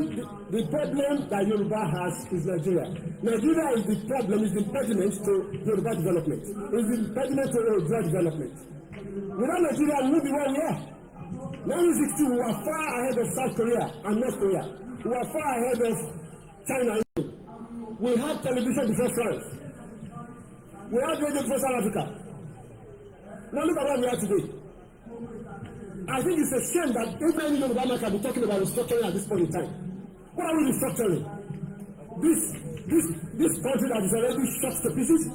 that Yoruba has is Nigeria. Nigeria is the problem, is the impediment to Yoruba development. Is the impediment to Yoruba development. Without Nigeria, we won't be where we are. 1960, we were far ahead of South Korea and North Korea. We were far ahead of China. We had television before France. We had radio before South Africa. Now look at where we are today. I think it's a shame that even any Yoruba man can be talking about restructuring at this point in time. What are we restructuring? This country that is already shot to pieces?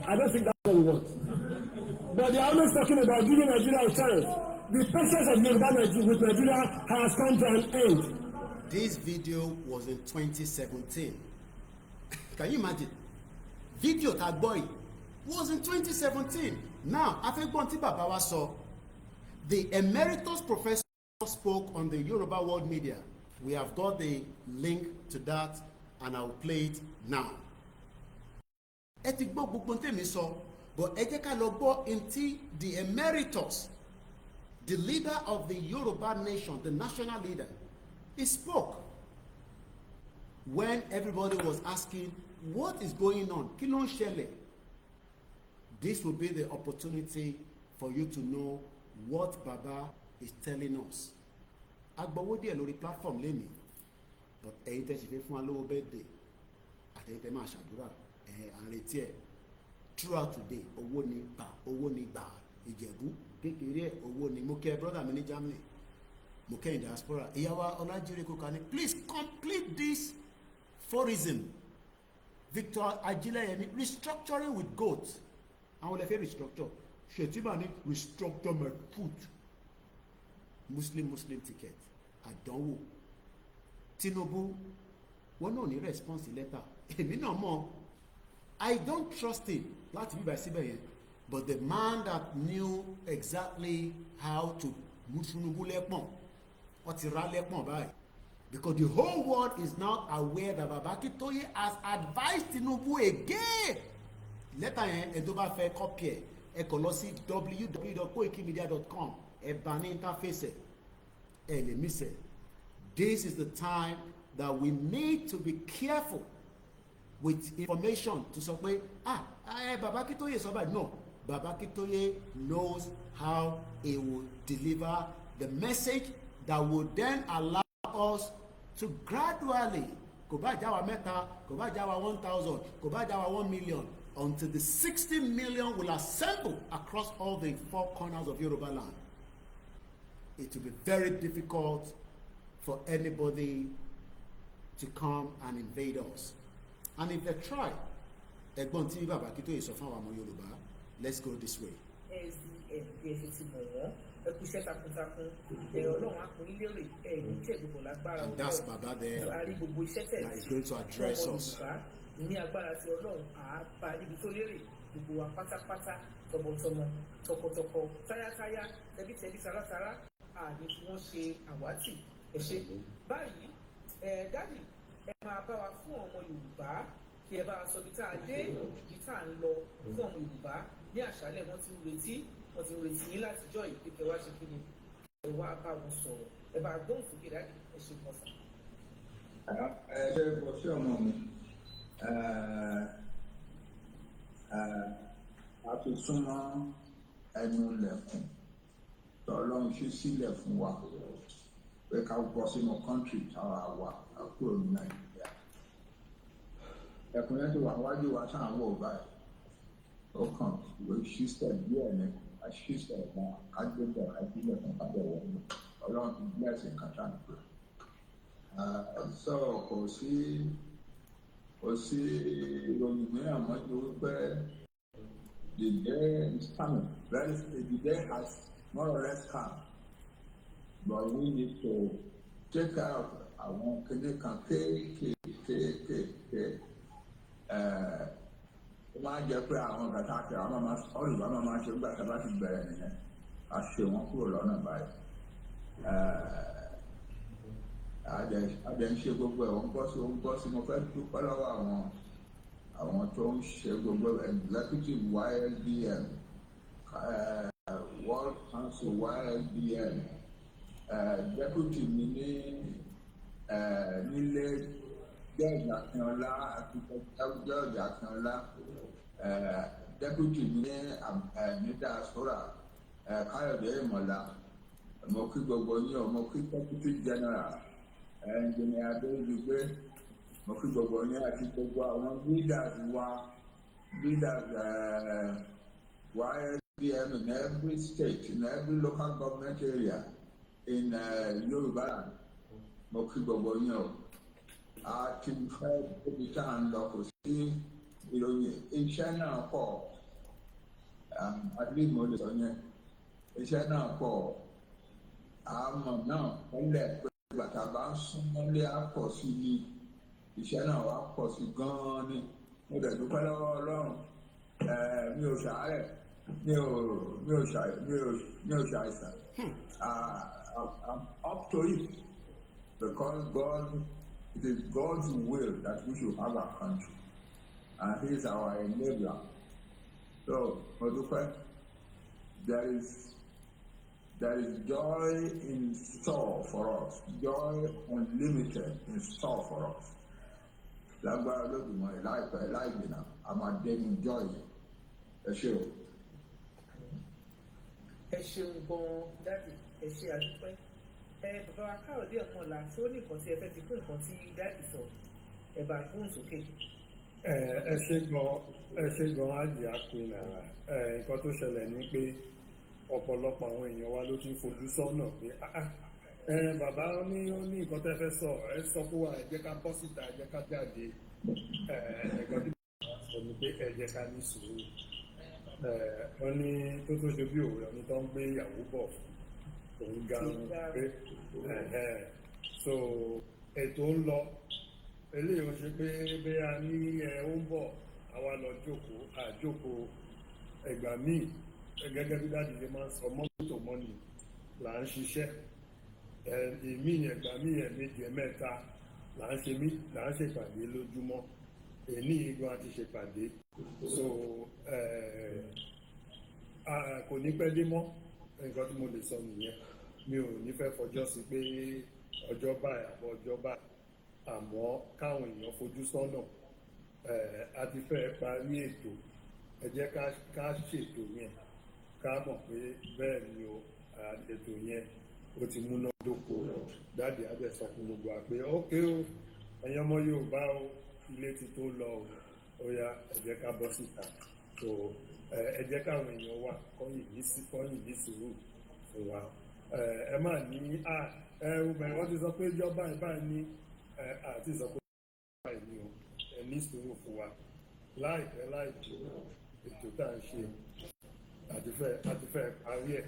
I don't think that's what we want. But they are always talking about giving Nigeria a chance. The patience of Yoruba with Nigeria has come to an end. This video was in 2017. Can you imagine? Video tá a gbọ́ yìí was in 2017. Now, a fẹ́ gbọ́n tí bàbá wa sọ. The emeritus professor spoke on the Yoruba World Media. We have got the link to that and I will play it now. Ẹ ti gbọ́ gbogbo tèmi sọ, but ẹ jẹ́ ká lọ gbọ́ ntí the emeritus, the leader of the Yoruba nation, the national leader, he spoke when everybody was asking what is going on, kí ló ń ṣẹlẹ̀. This will be the opportunity for you to know what Baba is telling us. Agbowó díẹ̀ lórí platform lénìí, but ẹ̀yin tẹ́ ṣe fẹ́ fún wa lówó birthday àtẹ̀yin tẹ́ máa ṣàdúrà ẹ̀, à ń retí ẹ̀ throughout today. Owó ni gbà, owó ni gbà. Ìjẹ̀bú kékeré ẹ̀, owó ni. Mo kẹ́ brother mi ní Germany, mo kẹ́ in diaspora, ìyàwó Ọlájíire kóka ní, please complete this forism. Victor Ajílẹ̀yẹ ní restructuring with goat. Àwọn olè fẹ́ restructure. Shetima ní restructure my foot. Muslim Muslim ticket, àdánwò. Tinubu, wọn náà ní response letter. Èmi náà mọ̀, I don't trust him láti bíbá síbẹ̀ yẹn, but the man that knew exactly how to mú Tinubu lẹ́pọ̀n, wọ́n ti rá lẹ́pọ̀n báyìí, because the whole world is now aware that Baba Akintoye has advised Tinubu again. Lẹ́tà yẹn, ẹ tó bá fẹ́ copy ẹ̀, ẹ kàn lọ sí www.koikimedia.com, ẹ bá ní interface ẹ, ẹ lè miss ẹ. This is the time that we need to be careful with information to sọ pé, ah, ẹ Baba Akintoye sọ báyìí. No, Baba Akintoye knows how he will deliver the message that will then allow us to gradually, kò bá já wa mẹ́ta, kò bá já wa 1,000, kò bá já wa 1 million, until the 60 million will assemble across all the four corners of Yoruba land, it will be very difficult for anybody to come and invade us. And if they try, ẹ̀gbọ́n tí Bàbá Akíntóyè sọ fún àwọn ọmọ Yorùbá. Let's go this way. SDM, bí ẹ ṣe ti mọ̀ wọ́n, ẹ kú iṣẹ́ takuntakun ẹ. Ọlọ́run á pín in lérè, ẹ ní tí ẹ̀gbọ́n lágbára. And that's Baba there A rí gbogbo iṣẹ́ tẹ̀ that is going to address us. Yorùbá ní agbára ti Ọlọ́run, àá bá níbi tó lérè. Gbogbo wa pátápátá, tọmọtọmọ, tọkọtọkọ, táyátáyá, tẹbítẹbí, tarátará, àní tí wọ́n ṣe àwátì. Ẹ ṣe báyìí. Ẹ daddy, ẹ máa bá wa fún ọmọ Yorùbá, kí ẹ bá wa sọ ibi tá a dé, ibi tá a ń lọ fún ọmọ Yorùbá. Ní àṣálẹ̀, wọ́n ti ń retí yín látijọ́ yìí pé kẹ́ wá ṣe kí ni, ẹ wá bá wọn sọ̀rọ̀. Ẹ bá gbóhùn sókè, daddy. Ẹ ṣe kan sà. Ẹ ṣe bọ sí ọmọ mi. A ti súnmọ́ ẹnu ilẹ̀kùn tọ́lọ́run ṣí sílẹ̀ fún wa pé ká bọ́ sínú country táwa wà, ká kúrò ní Nàìjíríà. Ẹkùn yẹn ti wà wájú wa tá à ń wò báyìí. Ó kàn ìwé ṣíṣẹ̀ díẹ̀ ní ká ṣíṣẹ̀ wọn, ká gbé bẹ̀, ká gbílẹ̀ fún, ká bẹ̀ wọ́n. Ọlọ́run ti bless nǹkan tá à ń pè. So kò sí ìròyìn mìíràn mọ́ ju wípé the day is coming very, the day has more or less come, but we need to take care of àwọn kinní kan kéékèèkéékèèké. Ó máa ń jẹ́ pé àwọn kàtà àti àwọn máa olùbá máa ṣe gbà tá a bá ti bẹ̀rẹ̀ nìyẹn, a ṣe wọn kúrò lọ́nà báyìí. Àjẹ ń ṣe gbogbo ẹ̀, ó ń bọ́ sí, ó ń bọ́ sí. Mo fẹ́ dúpẹ́ lọ́wọ́ àwọn tó ń ṣe gbogbo executive YSDM, World Council YSDM, deputy mi ní nílé, George Akínọlá àti George Akínọlá, deputy mi ní diaspora, Káyọ̀dé Ìmọ̀lá. Mo kí gbogbo yín o. Mo kí deputy general, engineer Adéjúgbé. Mo kí gbogbo yín àti gbogbo àwọn leaders wa, leaders YSDM in every state, in every local government area in Yorùbá land. Mo kí gbogbo yín o. A ti fẹ́ débi tá à ń lọ. Kò sí ìròyìn, iṣẹ́ náà pọ̀. At least mo lè sọ yẹn, iṣẹ́ náà pọ̀. Àmọ́ náà tẹ́lẹ̀ pé bàtà bá ń súnmọ́lé á pọ̀ sí ni, iṣẹ́ náà wá pọ̀ sí gan-an ni. Mo dẹ̀ dúpẹ́ lọ́wọ́ Ọlọ́run. Mi ò ṣàárẹ̀, mi ò ṣàìsàn. I'm up to it because God, it is God's will that we should have our country, and he is our enabler. So mo dúpẹ́. There is joy in store for us, joy unlimited in store for us. Lágbára Olódùmarè, láìpẹ́ láì jìnnà, a máa dénú joy yẹn. Ẹ ṣé o. Ẹ ṣeun gan-an, daddy. Ẹ ṣe, àdúpẹ́. Ẹ bàbá wa Káyọ̀dé Ọmọlá, ṣé ó ní nǹkan tí ẹ fẹ́ fi kún nǹkan tí daddy sọ? Ẹ bá gbóhùn sókè. Ẹ ṣe gan, ẹ ṣe gan, ájì àpinna. Ẹ nǹkan tó ṣẹlẹ̀ ni pé ọ̀pọ̀lọpọ̀ àwọn èèyàn wa ló ti ń fojú sọ́nà pé, "Ah, ah, ẹ bàbá ní ó ní nǹkan tẹ́ fẹ́ sọ, ẹ sọ fún wa, ẹ jẹ́ ká bọ́ síta, ẹ jẹ́ ká jáde." Ẹ nǹkan tí bàbá sọ ni pé ẹ jẹ́ ká ní sùúrù. Ẹ wọ́n ní tó tó ṣe bí òwe ọ̀ní tó ń gbé ìyàwó bọ̀ fún òun gan pé ẹ̀hẹ́n. So ètò ń lọ. Eléyìí ó ṣe pé bí a ní ẹ ó ń bọ̀, àwa lọ jókòó àjókòó. Ẹgbà míì, gẹ́gẹ́ bí daddy ṣe máa ń sọ, mọ́tò mọ́nì là ń ṣiṣẹ́. Èmi ẹgbà míì, ẹ̀ẹ̀mejì, ẹ̀mẹ́ta là ń ṣe mí là ń ṣèpàdé lójúmọ́. Èní igun àti ṣèpàdé. So kò ní pẹ́ dé mọ́. Nǹkan tí mo lè sọ nìyẹn. Mi ò ní fẹ́ fọjọ́ sí pé ọjọ́ báyìí àbọ̀ ọjọ́ báyìí, àmọ́ káwọn èèyàn fojú sọ́nà. A ti fẹ́ parí ètò. Ẹ jẹ́ ká ṣètò yẹn, ká mọ̀ pé bẹ́ẹ̀ ni o, ètò yẹn ó ti múná dóko. Daddy á dẹ̀ sọ fún gbogbo wa pé, "Okay o, ẹ̀yin ọmọ Yorùbá o, ilé ti tó lọ o, ó yá, ẹ jẹ́ ká bọ́ síta." So ẹ jẹ́ káwọn èèyàn wà kọ́yìn ní sùúrù fún wa. Ẹ má ní à ẹ obìnrin wọ́n ti sọ pé ìjọba báyìí báyìí ní ẹ àti sọ pé báyìí ní o. Ẹ ní sùúrù fún wa. Láìpẹ́ láì jìnnà, ètò tá à ń ṣe àti fẹ́ parí ẹ̀.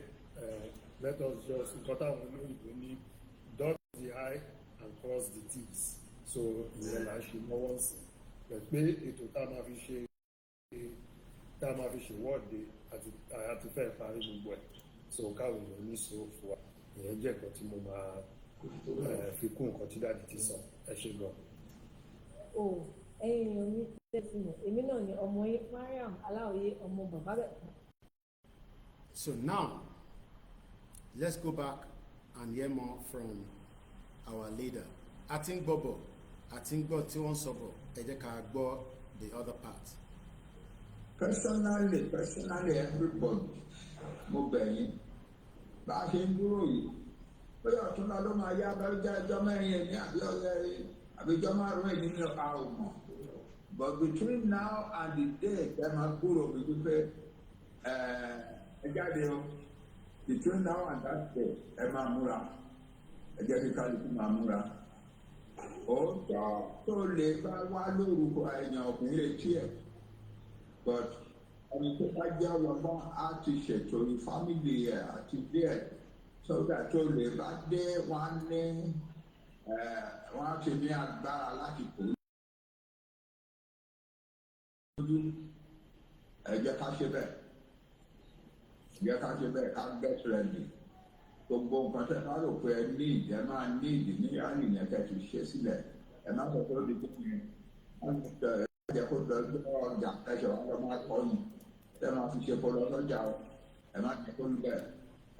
Let us just, nǹkan táwọn olóyìnbó ní, dot the i and cross the t's. So ìyẹn là ń ṣe lọ́wọ́ sí pé ètò tá a máa fi ṣèwọ́de àti fẹ́ parí gbogbo ẹ̀. So káwọn èèyàn ní sùúrù fún wa. Ìyẹn jẹ́ nǹkan tí mo máa fi kún nǹkan tí daddy ti sọ. Ẹ ṣe gan. O ẹ̀yin èèyàn mi, tẹ́sí mọ̀ èmi náà ni ọmọ yín Mariam. Abraham Aláòye ọmọ bàbá rẹ̀. So now, let's go back and hear more from our leader. A ti ń gbọ́ bọ̀, a ti ń gbọ́ tí wọ́n ń sọ bọ̀, ẹ jẹ́ ká gbọ́ the other part. Personally, everybody, mo bẹ̀ yín. Bá a ṣe ń dúró yìí, bóyá ọ̀túnla ló máa yá, bá jẹ́ ẹjọ́ 4 ẹ̀mí àbí ọ̀rẹ́ àbí ẹjọ́ 5 ẹ̀mí ní, a ò mọ̀. But between now and the day ẹ máa kúrò mi wípé ẹ jáde o, between now and that day, ẹ máa múra. Ẹ jẹ́ kí kálukú máa múra. Òótọ́, tó lè bá wá lórúkọ èèyàn ọkùnrin retí ẹ̀, but ẹni tó bá jẹ́ ọlọ́gbọ́n á ti ṣètò family ẹ̀ àti díẹ̀ sọ́dà tó lè bá dé, wọ́n á ní wọ́n á ti ní agbára láti kó lójú. Ẹ jẹ́ ká ṣe bẹ́ẹ̀, ẹ jẹ́ ká ṣe bẹ́ẹ̀, ká get ready. Gbogbo nǹkan tẹ́ bá rò pé ẹ ní ìdí, ẹ máa ní ìdí ní rally yẹn, kẹ́ ti ṣe sílẹ̀. Ẹ má sọ pé ó di tó yẹn, ẹ jẹ́ kó dọjọ́ ọjà ẹ̀ṣẹ̀ wọn lọ máa kọ́ yìí tẹ́ máa fi ṣe kó lọ sọ́jà o. Ẹ má jẹ́ kó lù bẹ́ẹ̀.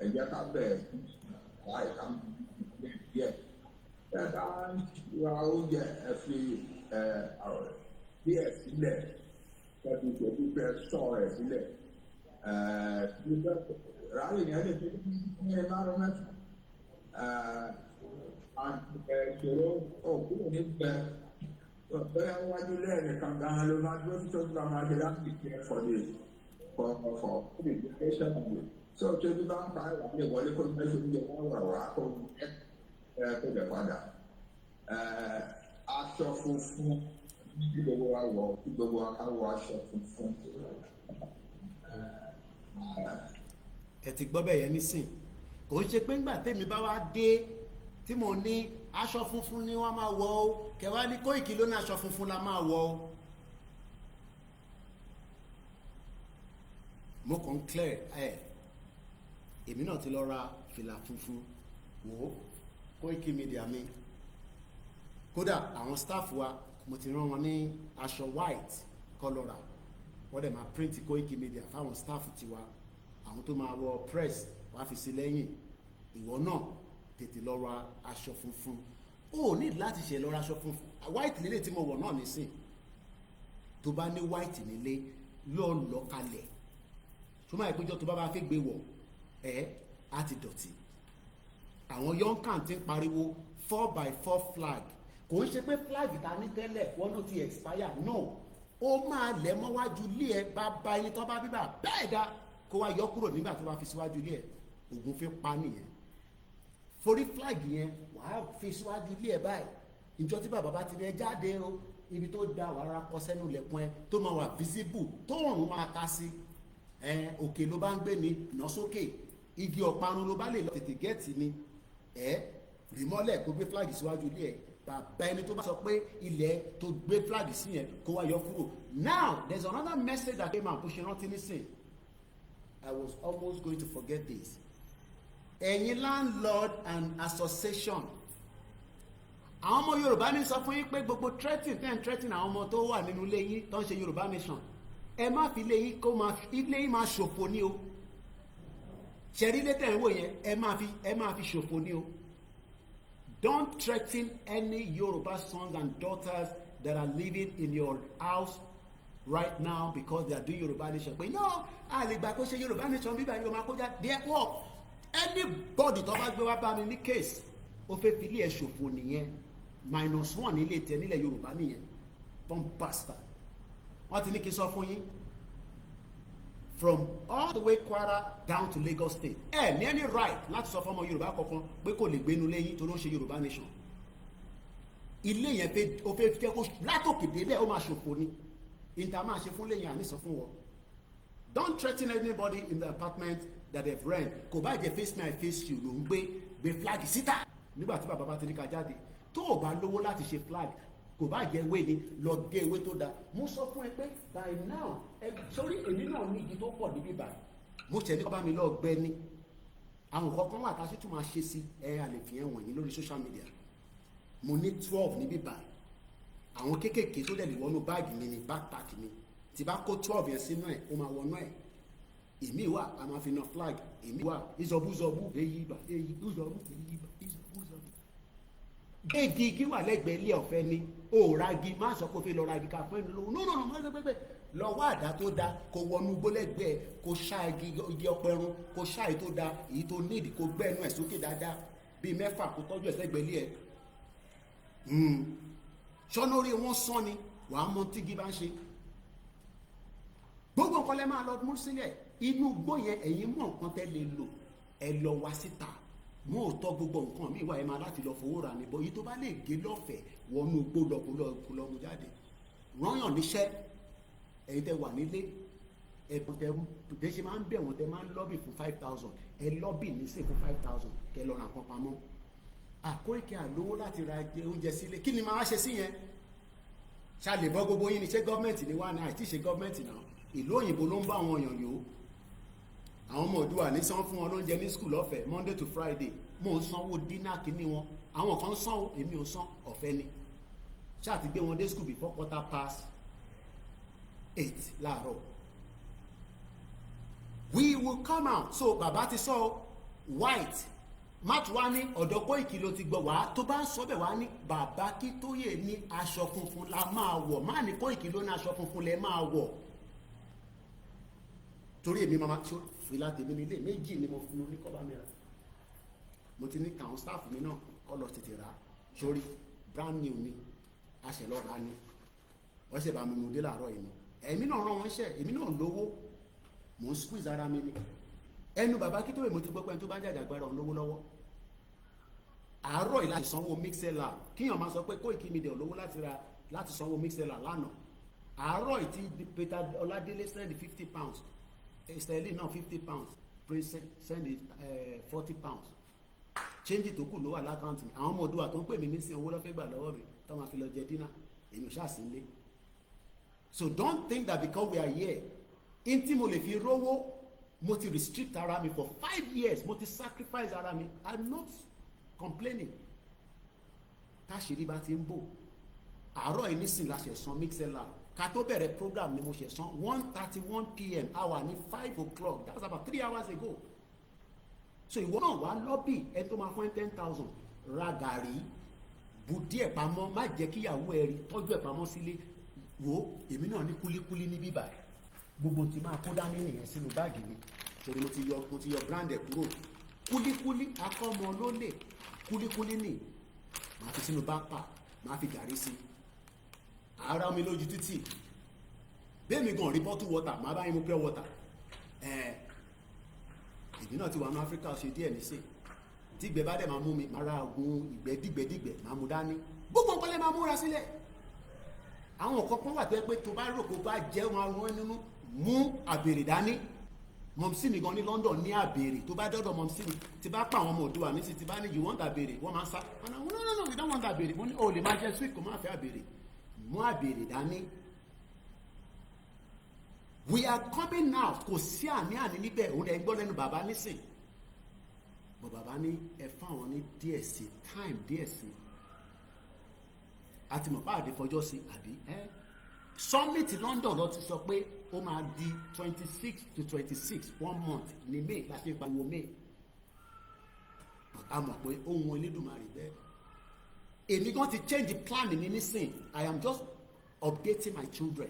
Ẹ jẹ́ ká bẹ̀ẹ̀ láì ká díẹ̀. Ẹ bá ra oúnjẹ, ẹ fi ẹ díẹ̀ sílẹ̀, ẹ fi ṣètò pé sọ ẹ sílẹ̀. Ẹ rally yẹn lè fi ní 5 mẹ́fà ìṣòro òkú ní bẹ. Bóyá wájú lẹ́ẹ̀nìkan gan-an ló máa dúró tó bá máa ṣe láti ṣe for the duration of it. So tó bí bá ń pa ìwà lè wọlé kó ní oúnjẹ wọn wà wá kó ẹ kó lè padà. Aṣọ funfun kí gbogbo wa wọ̀, kí gbogbo wa ká wọ aṣọ funfun. Ẹ ti gbọ́ bẹ́ẹ̀ yẹn nísìn. Kò ń ṣe pé ńgbà tèmi bá wá dé tí mo ní aṣọ funfun ni wọ́n máa wọ̀ ó, kẹwàá ní Kóìkì ló ní aṣọ funfun la máa wọ̀ ó. Mo kàn ń clear ẹ. Èmi náà ti lọ ra fìlà funfun. Wò ó, Kóìkì Media mi, kódà àwọn staff wa, mo ti rán wọn ní aṣọ white kọlọ́ra. Wọ́n dẹ̀ máa print Kóìkì Media fáwọn staff tiwa. Àwọn tó máa wọ press wàá fi sí lẹ́yìn. Ìwọ náà tètè lọ ra aṣọ funfun. Ó ní láti ṣe lọ ra aṣọ funfun. White lélẹ̀ tí mo wọ̀ náà nísìn. Tó bá ní white nílé, lọ́ọ́ lọ kalẹ̀ tó máa ìpéjọ tó bá bá fẹ́ gbé wọ̀ ẹ́ á ti dọ̀tí. Àwọn yonkan ti ń pariwo 4x4 flag. Kò ń ṣe pé flag ta ní tẹ́lẹ̀ wọ́n ló ti expire. No, ó máa lẹ̀ mọ́wájú ilé ẹ. Bá bá ẹni tó bá bíbà bẹ́ẹ̀ dá kó wá yọ kúrò nígbà tó bá fi síwájú ilé ẹ, ògùn fi pa nìyẹn. Forí flag yẹn, wàá fi síwájú ilé ẹ báyìí. Ìjọ tí bàbá bá ti rẹ jáde o, ibi tó da wàá rárá kọ sẹ́nu ilẹ̀kùn ẹ tó máa wà visible, tó òrùn máa ta sí ẹ. Òkè ló bá ń gbé ni, nà sókè. Igi ọ̀parun ló bá lè lọ tètè gẹ́ẹ̀tì ni ẹ rí mọ́lẹ̀, kó gbé flag síwájú ilé ẹ. Bàbá ẹni tó bá sọ pé ilẹ̀ tó gbé flag sí yẹn, kó wá yọ kúrò. Now there's another message that came out bó ṣe rántí nísìn. I was almost going to forget this. Ẹ̀yin landlord and association, àwọn ọmọ Yorùbá ní sọ fún yín pé gbogbo threatening ten threatening àwọn ọmọ tó wà nínú ilé yín tó ń ṣe Yorùbá nation, ẹ má fi ilé yín kó máa ilé yín máa ṣòfò ní o. Ṣẹ̀rí ilé tẹ̀ ń wò yẹn, ẹ máa fi ṣòfò ní o. Don't threaten any Yoruba sons and daughters that are living in your house right now because they are doing Yoruba nation, pé no, a lè gbà kó ṣe Yorùbá nation bíbá yóò máa kó já there work. Anybody tó bá gbé wá bá mi ní case, ó fẹ́ fi ilé ẹ̀ ṣòfò nìyẹn. Minus one nílé tẹ nílẹ̀ Yorùbá nìyẹn. Bomb bastard. Wọ́n ti ní kí n sọ fún yín, from all the way Kwara down to Lagos State, ẹ ní any right láti sọ fọmọ Yorùbá kankan pé kò lè gbénu lẹ́yìn tó ló ń ṣe Yorùbá nation. Ilé yẹn fẹ́ ó fẹ́ jẹ́ kó látòkè délẹ̀ ó máa ṣòfò ni. Ìta máa ṣe fún lẹ́yìn àní sọ fún wọn. Don't threaten anybody in the apartment that they've rent. Kò bá jẹ́ face me I face you ló ń gbé, gbé flag síta nígbà tí bàbá bá ti ní ká jáde. Tó o bá lówó láti ṣe flag, kò bá jẹ́ ewé ni, lọ gé ewé tó dáa. Mo sọ fún ẹ pé by now ẹ sórí èmi náà ní igi tó pọ̀ níbí báyìí. Mo tẹ̀ ní kọ́ bá mi lọ gbẹ ní àwọn nǹkan kan wà tá a sì tún máa ṣe sí ẹ. A lè fi ẹ wọ̀nyí lórí social media. Mo ní 12 níbí báyìí, àwọn kéékèèké tó dẹ̀ lè wọnú báàgì mi ní backpack mi. Tí Tí bá kó 12 yẹn sínú ẹ̀, ó máa wọnú ẹ̀. Èmi wà, a máa fi na flag. Èmi wà, ìzọ̀bùzọ̀bù èyí bà èyí ìzọ̀bù èyí bà ìzọ̀bùzọ̀bù. Igi igi wà lẹ́gbẹ̀ẹ́ ilé ọ̀fẹ́ ni ó ra igi. Má sọ pé ó fi lọ ra igi ká fún ẹni lówó. No, no, no, má sọ pé lọ wá àdá tó da, kó wọnú igbó lẹ́gbẹ̀ẹ́, kó ṣá igi, igi ọpẹrun, kó ṣá èyí tó da, èyí tó nídìí, kó gbẹ́ ẹnu ẹ̀ sókè dáadáa bíi 6, kó tọ́jú ẹ̀ sẹ́gbẹ̀ẹ́ ilé ẹ̀. Ṣọ́nà orí wọn sán ni wàá mọ tígi bá ń ṣe. Gbogbo nǹkan lẹ máa lọ mú sílẹ̀ inú igbó yẹn. Ẹ̀yin mọ̀ nǹkan tẹ́ lè lò, ẹ lọ wá síta mú òótọ́. Gbogbo nǹkan míì wà, ẹ máa láti lọ fowó rà níbọ̀. Èyí tó bá lè gé lọ́fẹ̀ẹ́, wọnú igbó lọ, kó lọ, kó lọ mú jáde. Rányàn níṣẹ́. Ẹ̀yin tẹ́ wà nílé, ẹ̀bùn tẹ tẹ ṣe máa ń bẹ̀ wọ́n, tẹ máa ń lobby fún 5,000, ẹ lobby nísìn fún 5,000, kẹ lọ ra nǹkan pamọ́. Àkóríkẹ́ àlówó láti ra oúnjẹ sílé, kí ni màá ṣe sí yẹn? Ṣá lè bọ́ gbogbo yín ni? Ṣé gọ́ọ̀mẹ̀ntì ni wá ní? Àìtí ṣe gọ́ọ̀mẹ̀ntì náà. Ìlú òyìnbó ló ń bá àwọn èèyàn yòó. Àwọn ọmọ Òdùwà ní san fún wọn lóúnjẹ ní school lọ́fẹ̀ẹ́ Monday to Friday. Mò ń sanwó dinner kínní wọn. Àwọn kan sanwó, èmi ò san, ọ̀fẹ́ ni. Ṣáà ti gbé wọn dé school before 8:15 láàárọ̀. We will come out. So bàbá ti sọ white má tún wá ní ọ̀dọ̀ Kóìkì ló ti gbọ́ wá. Tó bá ń sọ bẹ́ẹ̀, wá ní bàbá Akíntóyè ní aṣọ funfun la máa wọ̀. Má ní Kóìkì ló ní aṣọ funfun lẹ máa wọ̀, torí èmi máa tó fìlà tèmi nílé méjì ni mo fún un ní kọ́ba mi rà. Mo ti ní káwọn staff mi náà kọ́ lọ tètè rà sórí. Brand new ni, a ṣe lọ rà ni, wọ́n ṣe bá mi mú dé láàárọ̀ yìí ni. Èmi náà rán wọn ṣẹ́, èmi náà lówó, mò ń squeeze ara mi ni. Ẹnu bàbá Akíntóyè mo ti gbọ́ pé ẹni tó bá ń jàjàgbára òun lówó lọ́wọ́. Àárọ̀ yìí láti sanwó Mixlr, kíyàn máa sọ pé Koiki Media lówó láti ra, láti sanwó Mixlr lánàá. Àárọ̀ yìí tí Peter Ọládélé send £50, sterling náà £50, Prince send £40. Change tó kù ló wà l'account mi. Àwọn ọmọ Òdùwà tó ń pè mí nísìnyí, owó lọ́fẹ́ gbà lọ́wọ́ mi tó máa fi lọ jẹ dinner. Èmi ò ṣáà sí nílé. So don't think that because we are here in tí mo lè fi rówó. Mo ti restrict ara mi for 5 years, mo ti sacrifice ara mi. I'm not complaining. Táṣìírí bá ti ń bò, àárọ̀ yìí nísìn la ṣe san Mixlr. Ká tó bẹ̀rẹ̀ program ni mo ṣe san, 1:31 p.m. Hour ní 5 o'clock, that's about 3 hours ago. So ìwọ náà wá lobby ẹni tó máa fún ẹ 10,000, ra gàrí, bu díẹ̀ pamọ́, má jẹ́ kíyàwó ẹ rí, tọ́jú ẹ̀ pamọ́ sílé. Wo èmi náà ní kúlíkúlí ní bíbà, gbogbo tí máa kó dání nìyẹn sínú báàgì mi, torí mo ti yọ brand ẹ̀ kúrò. Kúlíkúlí akọ́mọ ló lè kúlíkúlí nì, màá fi sínú backpack, màá fi gàrí sí ara mi lójú títì. Bẹ́ẹ̀ mi gan rí bottle water, màá bá yín mu pure water. Ẹ̀ẹ́, èmi náà ti wà ní Áfíríkà ṣe díẹ̀ nísìn. Tí ìgbẹ́ bá dẹ̀ máa mú mi, máa ra oògùn ìgbẹ́ dìgbẹ́dìgbẹ́, máa mú dání. Gbogbo nǹkan lè máa múra sílẹ̀. Àwọn nǹkan kan wà tó yẹ pé tó bá rò kó bá jẹ́ wọn rún ẹ nínú, mú àbèrè dání. Mọ̀mísí mi gan ní London ní àbèrè. Tó bá dọ́dọ̀ mọ̀mísí mi, tí bá pa àwọn ọmọ Òdùwà ní sí, tí bá ní, "You want àbèrè?" wọ́n máa ń sá wọn náà, "No, no, no, we don't want àbèrè." Mo ní o lè máa jẹ sweet, kò má fẹ́ àbèrè. Mú àbèrè dání. We are coming out, kò sí àní-àní níbẹ̀. Òun ẹ̀ gbọ́ lẹ́nu bàbá nísìn bọ̀. Bàbá ní ẹ fáwọn ní díẹ̀ sí time, díẹ̀ sí. Àti mọ̀ báàdé fọjọ́ sí àbí ẹ́ summit London lọ ti sọ pé ó máa di 26 to 26, one month ní May la ṣe ń pariwo May. But a mọ̀ pé ohun Elédùmarè bẹ́ẹ̀. Èmi gan ti change plan mi nísìn. I am just updating my children.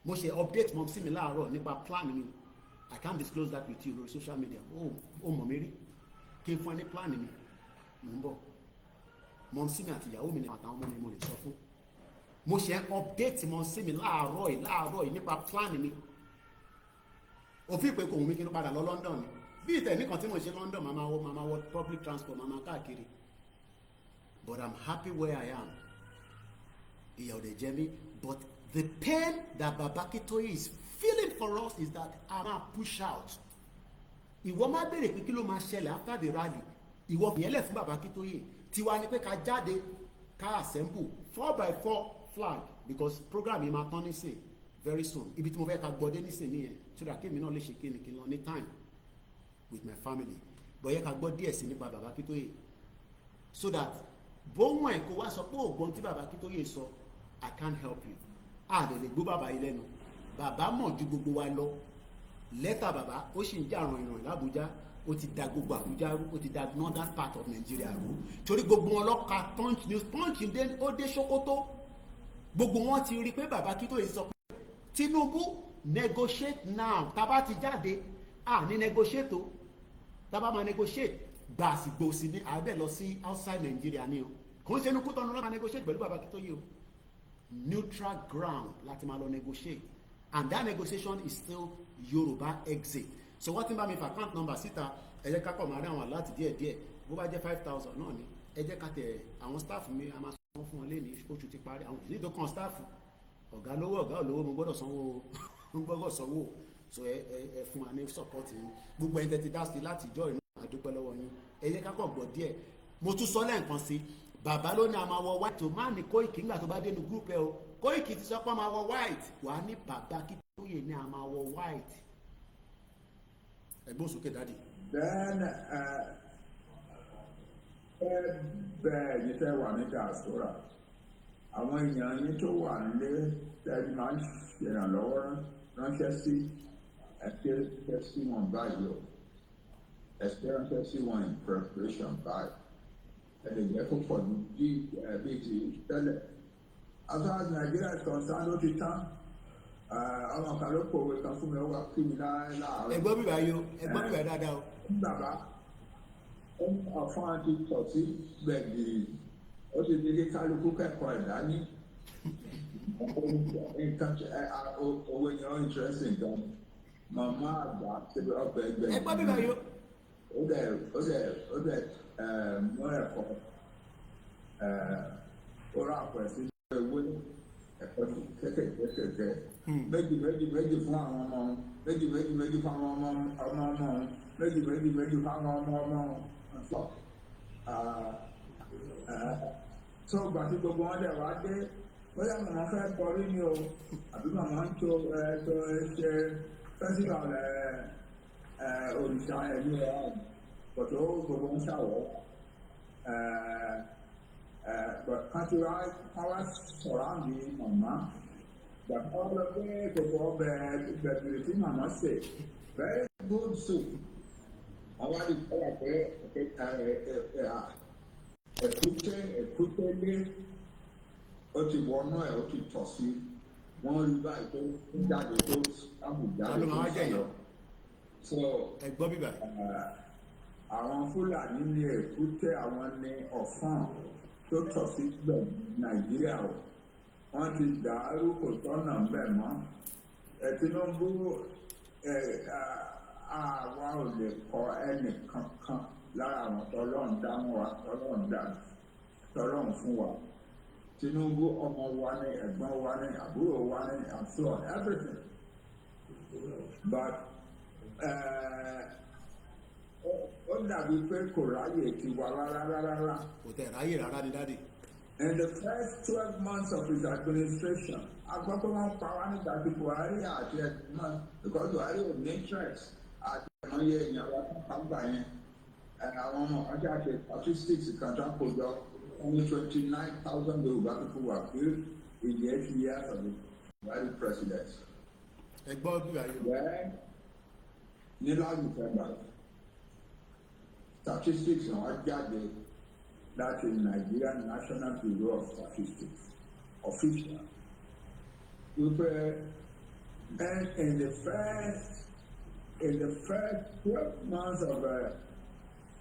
Mo ṣe update mọ̀ sí mi láàárọ̀ nípa plan mi. I can't disclose that with you lórí social media. Ó mọ̀ mi rí kí n fún ẹ ní plan mi. Mò ń bọ̀. Mọ̀ sí mi àti ìyàwó mi àtàwọn ọmọ mi mo lè sọ fún. Mo ṣe update mọ̀ sí mi láàárọ̀ yìí, láàárọ̀ yìí, nípa plan mi. Òfin ìpè kò wù mí kí n padà lọ London ni. Bí ìtẹ̀ nìkan tí mo ṣe London, màá máa wọ public transport, màá máa káàkiri, but I'm happy where I am. Ìyà ò dẹ̀ jẹ mí, but the pain that Baba Akintoye is feeling for us is that a máa push out. Ìwọ má béèrè pé kí ló máa ṣẹlẹ̀ after the rally. Ìwọ fìyẹn lẹ̀ fún Baba Akintoye. Tiwa ni pé ká jáde, ká assemble 4 by 4 flag, because program yìí máa tán nísìn very soon. Ibi tí mo fẹ́ ká gbọ́ dé nísìn nìyẹn, so that kémi náà lè ṣe kéni kí n lọ ní time with my family. But yẹ ká gbọ́ díẹ̀ sí nípa Baba Akintoye, so that bóun ẹ̀ kó wá sọ pé ògbọ́n tí Baba Akintoye sọ, I can't help you. A lè gbó bàbá yìí lẹ́nu. Bàbá mọ̀ ju gbogbo wa lọ. Lẹ́tà bàbá, ó sì ń jà ràn ìràn l'Àbújá. Ó ti da gbogbo Àbújá rú, ó ti da northern part of Nigeria rú, torí gbogbo wọn lọ ka Punch news. Punch dé, ó dé Sokoto. Gbogbo wọn ti rí i pé bàbá Akíntóyè sọ pé, "Tinubu, negotiate now." Tá bá ti jáde, à ní negotiate o. Tá bá máa negotiate, gbàsìgbòsì ní àbẹ̀ lọ sí outside Nigeria ni o. Kò ń ṣe inú Kútọ́nù lọ́ọ́ máa negotiate pẹ̀lú bàbá Akíntóyè o. Neutral ground láti máa lọ negotiate, and that negotiation is still Yorùbá exit. So wọ́n ti ń bá mi fa account number síta. Ẹ jẹ́ ká kọ̀ máa rí àwọn láti díẹ̀ díẹ̀. Bó bá jẹ́ 5,000 náà ni, ẹ jẹ́ ká tẹ̀. Àwọn staff mi, a máa sanwó fún wọn lẹ́ni. Oṣù ti parí, àwọn òṣìṣẹ́ tó kàn staff, ọ̀gá lówó, ọ̀gá olówó, mo gbọ́dọ̀ sanwó, mo gbọ́dọ̀ sanwó. So ẹ fún wa ní support yín. Gbogbo ẹni tẹ́ ti dá sí láti ìjọ ìlú, àdúpẹ́ lọ́wọ́ yín. Ẹ jẹ́ ká kọ̀ gbọ́ díẹ̀. Mo tún sọ lẹ́ẹ̀kan sí, bàbá ló ní a máa wọ white o. Má ní Kóìkì nígbà tó bá dénú group ẹ o. Kóìkì ti sọ pé a máa wọ white. Wà á ní bàbá Akíntóyè ní a máa wọ white. Ẹgbọ́n sókè, daddy. Then ẹ bẹ́ẹ̀ yìí tẹ́ wà ní diaspora, àwọn èèyàn yín tó wà nílé tẹ́ máa ń ṣèrànlọ́wọ́ ránṣẹ́ sí, ẹ ṣe ránṣẹ́ sí wọn báyìí o. Ẹ ṣe ránṣẹ́ sí wọn in preparation báyìí. Ẹ lè jẹ́ kó pọ̀ ní bí ti tẹ́lẹ̀. As far as Nigeria is concerned, ó ti tán. Ọmọ kan ló pòwe kan fún mi, ó wá kí mi láàárọ̀. Ẹgbọ́n bíbá yìí o, ẹgbọ́n bíbá dáadáa o. Bàbá ọ̀fọ́n ti tọ̀ sí gbẹ̀gìrì, ó ti di kí kálukú kẹ́kọ̀ọ́ ẹ̀ dání. Nǹkan owó yẹn ó interesting gan. Màmá àgbà ṣe ọbẹ̀ gbẹ̀gìrì. Ẹgbọ́n bíbá yìí o. Ó dẹ̀ mú ẹ̀kọ́, ó rà pẹ̀ sí ewé ẹ̀kọ́ kékèké, méjì méjì méjì fún àwọn ọmọ òun, méjì méjì méjì fún àwọn ọmọ ọmọ ọmọ òun, méjì méjì méjì fún àwọn ọmọ ọmọ òun. So ìgbà tí gbogbo wọn dẹ̀ wá dé, bóyá màmá fẹ́ kọrí ni o, àbí màmá ń tó ẹ tó ṣe festival ẹ ẹ òrìṣà ẹ̀mí ẹ̀ pọ̀tó, gbogbo ń ṣàwọ̀ ẹ ẹ kán tí wá kán wá sọ̀rọ̀ àǹdí màmá. Gbàgbọ́ wọn lọ pé gbogbo ọbẹ̀ gbẹ̀gìrì tí màmá sè, very good soup, wọ́n wá di kọ́lá pé èkúté èkúté lé, ó ti wọnú ẹ̀, ó ti tọ̀ sí. Wọ́n rí báyìí tó ń jáde, tó sábù jáde, tó ń sọ̀rọ̀. So Ẹgbọ́n bíbá. àwọn Fúlàní ní èkúté, àwọn ní ọ̀fọ́n tó tọ̀ sí gbẹ̀ Nàìjíríà o. Wọ́n ti dàrú, kò tọ́nà bẹ́ẹ̀ mọ́. Ẹ̀ Tinubu ẹ̀, àwa ò lè kọ ẹnì kankan lára àwọn tọ́lọ́run dá wa, tọ́lọ́run dá, tọ́lọ́run fún wa. Tinubu, ọmọ wa ní, ẹ̀gbọ́n wa ní, àbúrò wa ní, and so on, everything, but ó dàbí pé kò ráyè tiwa rárá rárá. Kò tẹ̀ ráyè rárá ni, daddy. In the first 12 months of his administration, agbọ́ pé wọ́n pa wá nígbà tí Buhari àti ẹ̀gbọ́n, because Buhari ò ní interest àti ẹ̀mọ́yé èèyàn wa tó pa gbà yẹn. Àwọn ọmọ kan ṣe statistics kan tó ń kó jọ, only 29,000 Yorùbá people were killed in the 8 years of the Buhari presidency. Ẹgbọ́n bíbá yìí. Well, ní last December, statistics náà jáde láti Nigerian National Bureau of Statistics official wípé and in the first 12 months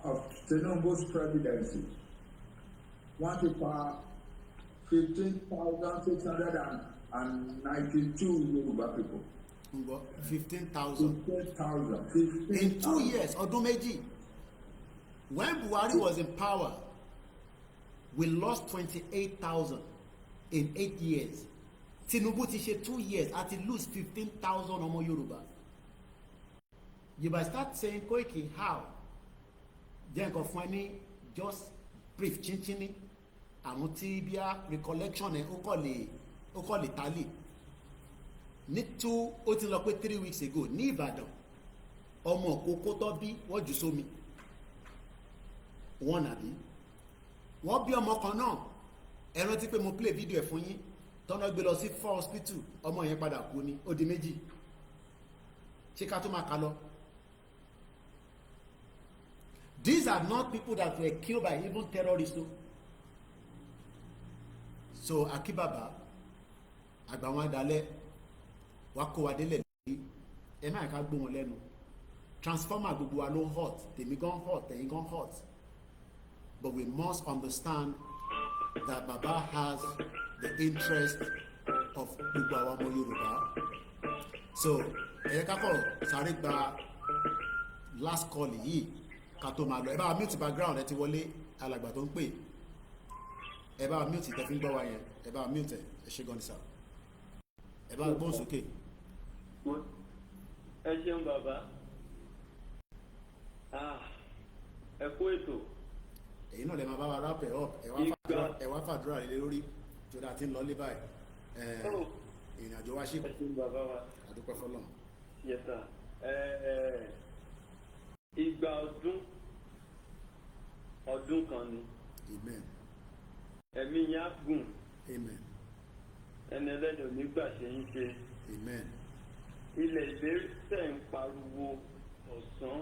of Tinubu's presidency, wọ́n ti pa 15,692 Yorùbá people. Ń gbọ́, 15,000. 15,000. In 2 years, ọdún 2. When Buhari was in power, we lost 28,000 in 8 years. Tinubu ti ṣe 2 years, a ti lose 15,000 ọmọ Yorùbá. You might start saying, "Koiki, how?" Jẹ́ nǹkan fún ẹ ní just brief chinchinní àwọn tí bíi recollection ẹ, ó kọ̀ lè tally ní two, ó ti lọ pé 3 weeks ago ní Ìbàdàn, ọmọ òkókó tó bí, wọ́n jù sómi wọ́n nàbí wọ́n bí ọmọ kan náà. Ẹ rántí pé mo play video ẹ̀ fún yín. Tọ́nà gbé lọ sí four hospital, ọmọ yẹn padà kú ni. Ó di méjì. Ṣé ká tó máa kà lọ? These are not people that were killed by even terrorists o. So akíbàbà àgbà wọn adalẹ wa kó wa délẹ̀ ní ẹ má ká gbó wọn lẹ́nu. Transformer gbogbo wa ló hot, tèmi gan hot, tẹ̀yin gan hot, but we must understand that Baba has the interest of gbogbo àwọn ọmọ Yorùbá. So ẹ yẹ ká kọ̀ sáré gba last call yìí ká tó máa lọ. Ẹ bá wa mute background. Ẹ ti wọlé, alàgbà tó ń pè, ẹ bá wa mute tẹ fi ń gbọ́ wa yẹn. Ẹ bá wa mute. Ẹ ṣe gan ni sir. Ẹ bá wa gbóhùn sókè. Ẹ ṣeun bàbá. Ah, ẹ kú ètò. Èyí náà lè máa bá wa wrap it up. Ẹ wá fàdúrà, ẹ wá fàdúrà lé lórí tó dáa tí ń lọ lé báyìí. Ẹ ìrìn àjò wa ṣì Ẹ ṣeun bàbá wa. Àdúpẹ́ fọlọ́run. Yes sir. Ẹ ẹ ìgbà ọdún ọdún kan ni. Amen. Ẹ̀mí yẹn á gùn. Amen. Ẹni ẹlẹ́dẹ̀ ò ní gbà ṣe ń ṣe. Amen. Ilẹ̀ ìlérí tẹ̀ ń pariwo ọ̀sán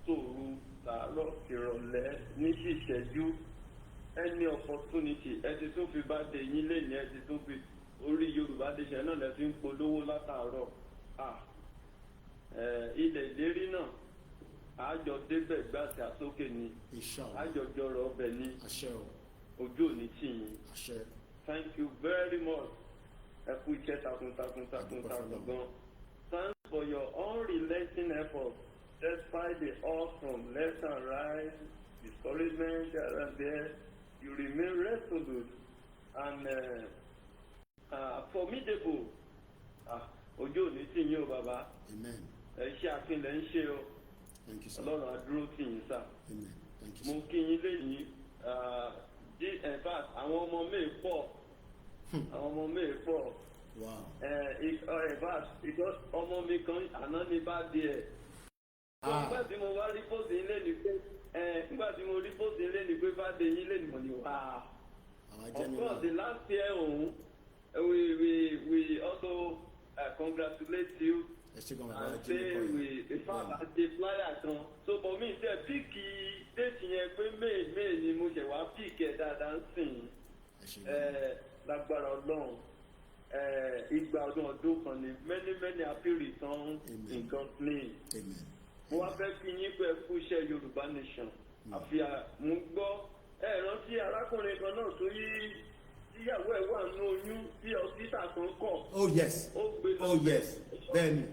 tòru, tàárọ̀, ìrọ̀lẹ́, ní ìṣẹ́jú, any opportunity, ẹ ti tún fi bá de yín lẹ́yìn, ẹ ti tún fi orí Yorùbá Nation náà lẹ fi ń polówó látàárọ̀. Ah, ilẹ̀ ìlérí náà, àjọ débẹ̀ gbàtà sókè ni. Inshallah. Àjọ jọrọ ọbẹ̀ ni. Àṣẹ o. Ojú òní tì yín. Àṣẹ. Thank you very much. Ẹ kú iṣẹ́ takuntakun takun Àdúpẹ́ takun f'Ọlọ́run. gan. Thanks for your unrelenting effort despite the odds from left and right, discouragement here and there. You remain resolute and formidable. Ah, ojú òní tì yín o, bàbá. Amen. Ẹ ṣe àfihàn ń ṣe o. Thank you, sir. Ọlọ́run á dúró tì yín sà. Amen. Thank you, Mo sir. kí yín lẹ́yìn. In fact, àwọn ọmọ mi pọ̀, àwọn ọmọ mi pọ̀. In fact, because ọmọ mi kan, àná ní bá di ẹ̀. Ah. Nígbà tí mo wá rí post yín lé ní pé nígbà tí mo rí post yín lé ní pé bá dé yín lé ní, mo ní wá. Àwọn Of jẹ́ mi course, náà. the last year òun, we also congratulate you Ẹ ṣe gan, bàbá. And Jimmy say Boy. we, in fact, àti flyer kan so for me ṣe pick date yẹn pé May ni mo ṣe wá pick ẹ dáadáa ń sìn. Ẹ ṣe gan. Lágbára Ọlọ́run, ìgbà ọdún ọdún kan ni. Many many happy returns Amen. in God's name. Amen. Mo wá fẹ́ kí yín pé ẹ kú iṣẹ́ Yorùbá Nation. Àfi mo gbọ́, ẹ rántí arákùnrin kan náà tó yí tíyàwó ẹ̀ wà nínú oyún tí hospital kan kọ̀? Oh yes. Ó gbé lọ. Oh yes, bẹ́ẹ̀ni,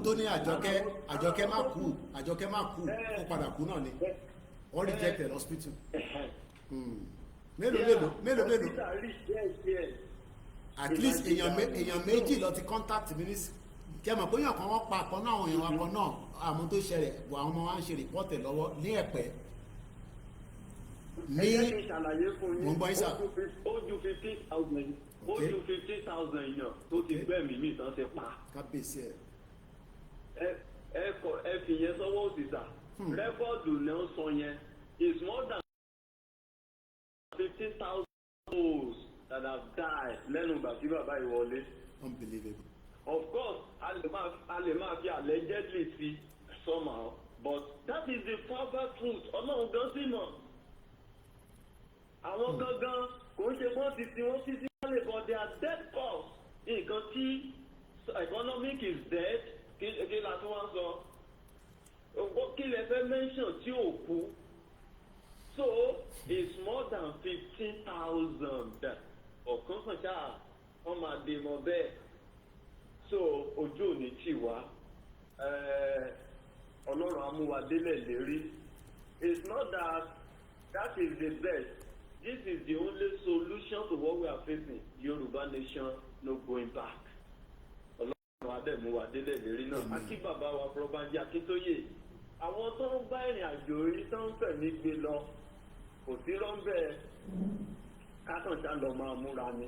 tó ní Àjọkẹ́, Àjọkẹ́ má kú, Àjọkẹ́ má kú. Ó padà kú náà ni. Wọ́n rejected hospital. Mélòó mélòó mélòó mélòó? Hospital reject ẹ̀. At least èèyàn méjì lọ ti contact mi ní kí ẹ mọ̀ pé èèyàn kan wọ́n pa kan náà, àwọn èèyàn wa kan náà, àmọ́ tó ṣẹlẹ̀ bọ̀, àwọn ọmọ wa ń ṣe report ẹ̀ lọ́wọ́ ní Ẹ̀pẹ́ ní Ẹ jẹ́ kí n ṣàlàyé fún yín. Mo ń gbọ́ yín sà. Ó ju 15,000, ó ju 15,000 èèyàn tó ti gbẹ́mìí mì tán ti pa. Kábíyèsí ẹ̀. Ẹ kọ, ẹ fi yẹn sọ́wọ́ òsìsà. Record ló ń sọ yẹn is more than 15,000 souls that have died lẹ́nu ìgbà tí bàbá yìí wọlé. Unbelievable. Of course, a lè máa fi allegedly sí somehow, but that is the proper truth. Ọlọ́run gan sí mọ̀. Àwọn gangan kò ń ṣe wọ́n ti sin wọ́n physically, but they are dead corpse. Nǹkan tí economic is dead, kí la tún wá sọ? Kí lẹ fẹ́ mention tí ò kú? So it's more than 15,000. Ọ̀kan kan ṣáà wọ́n máa dé mọ́ bẹ́ẹ̀. So ojú ò ní tì wá. Ọlọ́run á mú wa délẹ̀ lérí. It's not that that is the best. This is the only solution to what we are facing. Yorùbá Nation, no going back. Ọlọ́run á dẹ̀ mú wa délẹ̀ lérí náà. Akí bàbá wa Prọfẹ̀sọ Akíntóyè, àwọn tó ń bá ìrìn àjò rí tó ń fẹ̀mí gbé lọ, kò sí rọ́ńbẹ́ kátànṣá lọ máa múra ni.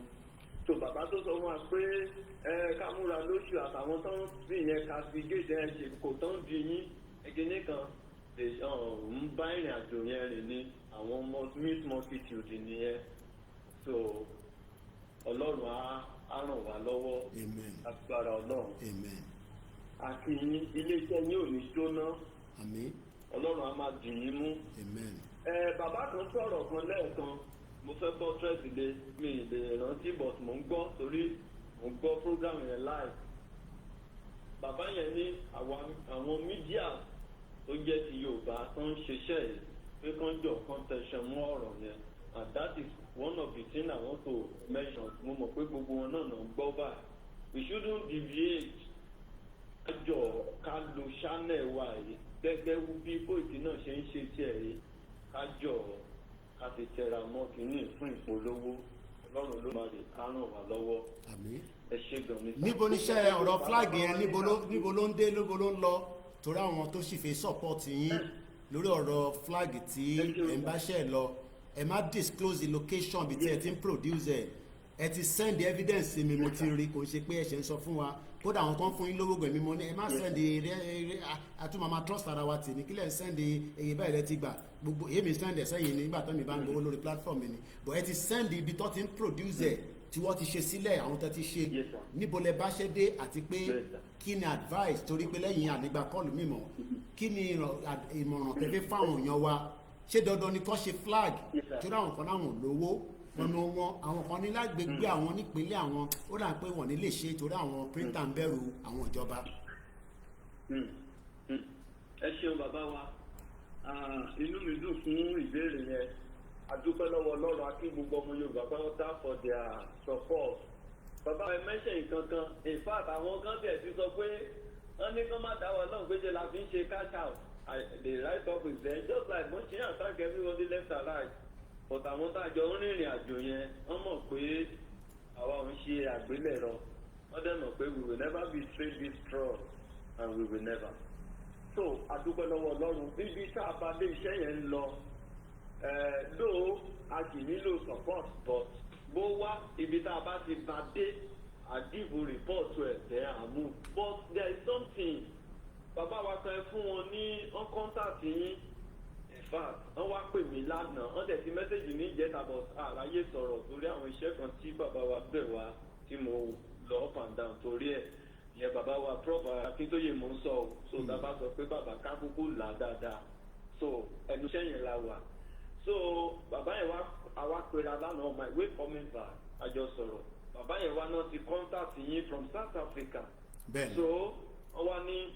Tó bàbá tó sọ fún wa pé ẹ ká múra lóṣù, àtàwọn tó ń fi yẹn castigate ẹ ṣe kò tán di yín ẹgbẹ́ kan ń bá ìrìn àjò yẹn rìn ní àwọn mixed multitude nìyẹn. So Ọlọ́run á ràn wá lọ́wọ́. Amen. Agbára Ọlọ́run. Amen. Àti yín, iléeṣẹ́ yín ò ní jóná. Àmín. Ọlọ́run á máa dì yín mú. Amen. Ẹ bàbá kan sọ̀rọ̀ kan lẹ́ẹ̀kan, mo fẹ́ gbọ́ stress lé mi ì lè rántí, but mò ń gbọ́ torí mò ń gbọ́ program yẹn live. Bàbá yẹn ní àwọn media tó jẹ́ ti Yorùbá tó ń ṣiṣẹ́ yìí pé kán jọ kán tẹ̀sán mọ́ ọ̀rọ̀ yẹn, and that is one of the things I want to mention. Mo mọ̀ pé gbogbo wọn náà ń gbọ́ báyìí. We shouldn't deviate. Ká jọ ká lo channel wa yìí gẹ́gẹ́ bí Koiki náà ṣe ń ṣe tiẹ̀ yìí, ká jọ ká fi tẹra mọ́ kínní fún ìpolówó. Ọlọ́run ló máa lè ká ràn wá lọ́wọ́. Àmín. Ẹ ṣé gan ni. Níbo níṣẹ́ ọ̀rọ̀ flag yẹn, níbo ló ń dé, níbo ló ń lọ? Torí àwọn tó sì fi support yín lórí ọ̀rọ̀ flag tí ẹ̀ ń bá ṣẹ̀ lọ, ẹ má disclose the location bí tí ẹ ti ń produce ẹ̀. Ẹ ti send the evidence sí mi, mo ti rí. Kò ń ṣe pé ẹ ṣe ń sọ fún wa. Kódà àwọn kan fún yín lówó gbẹ̀mí, mo ní ẹ má send àtúmọ̀ máa trust ara wa tì ní kílẹ̀ ń send èyí báyìí rẹ ti gbà gbogbo èyí mi send ẹ̀ sẹ́yìn ní nígbà tó mi bá ń gbowó lórí platform mi ni. But ẹ ti send ibi tó ti ń produce ẹ̀ tí wọ́n ti ṣe sílẹ̀, àwọn tó ti ṣe. Yes, sir. Níbo lẹ bá ṣe dé, àti pé Yes, sir. kí ni advice, torí pé lẹ́yìn ànígbà kọlù mímọ́, kí ni ìmọ̀ràn tẹ́fẹ́ fáwọn èèyàn wa? Ṣé dandan ni kó ṣe flag? Yes, sir. Torí àwọn kan láwọn ò lówó ọ̀nà wọn, àwọn kan ní lágbègbè àwọn nípínlẹ̀ àwọn, ó dà pé wọ́n ní lè ṣe torí àwọn printer ń bẹ̀rù àwọn ìjọba. Ẹ ṣeun, bàbá wa. Ah, inú mi dùn fún ìbéèrè yẹn. A dúpẹ́ lọ́wọ́ Ọlọ́run, a kí gbogbo ọmọ Yorùbá pátá for their support. Bàbá ẹ mention nǹkan kan. In fact, àwọn kan tiẹ̀ ti sọ pé wọ́n ní kán má dá wa lóhùn pé ṣe la fi ń ṣe cash out. The right up is there, just like mo ṣe attack everybody left and right, but àwọn tá a jọ ń rìnrìn àjò yẹn, wọ́n mọ̀ pé àwa ò ń ṣe àgbélẹ̀rọ. Wọ́n dẹ̀ mọ̀ pé we will never betray this trust and we will never. So a dúpẹ́ lọ́wọ́ Ọlọ́run, níbi tá a bá dé, iṣẹ́ yẹn ń lọ. Though a sì nílò support, but bó wá ibi tá a bá ti bá dé, àdìbò report ẹ̀ tẹ́ àmú. But there is something, bàbá wa kan, ẹ fún wọn ní wọn contact yín. In fact, wọ́n wá pè mí lánàá, wọ́n dẹ̀ ti message ní ìjẹta, but àráyé sọ̀rọ̀ torí àwọn iṣẹ́ kan tí bàbá wa bẹ̀ wá tí mo lọ up and down torí ẹ̀ ìyẹn. Bàbá wa Prof Akíntóyè mò ń sọ o. So tá a bá sọ pé bàbá ká kúkú là á dáadáa, so ẹnu iṣẹ́ yẹn la wà. So bàbá yẹn wá, àwa pera lánàá on my way coming back, a jọ sọ̀rọ̀. Bàbá yẹn wá náà ti contact yín from South Africa. Bẹ́ẹ̀ni. So wọ́n wá ní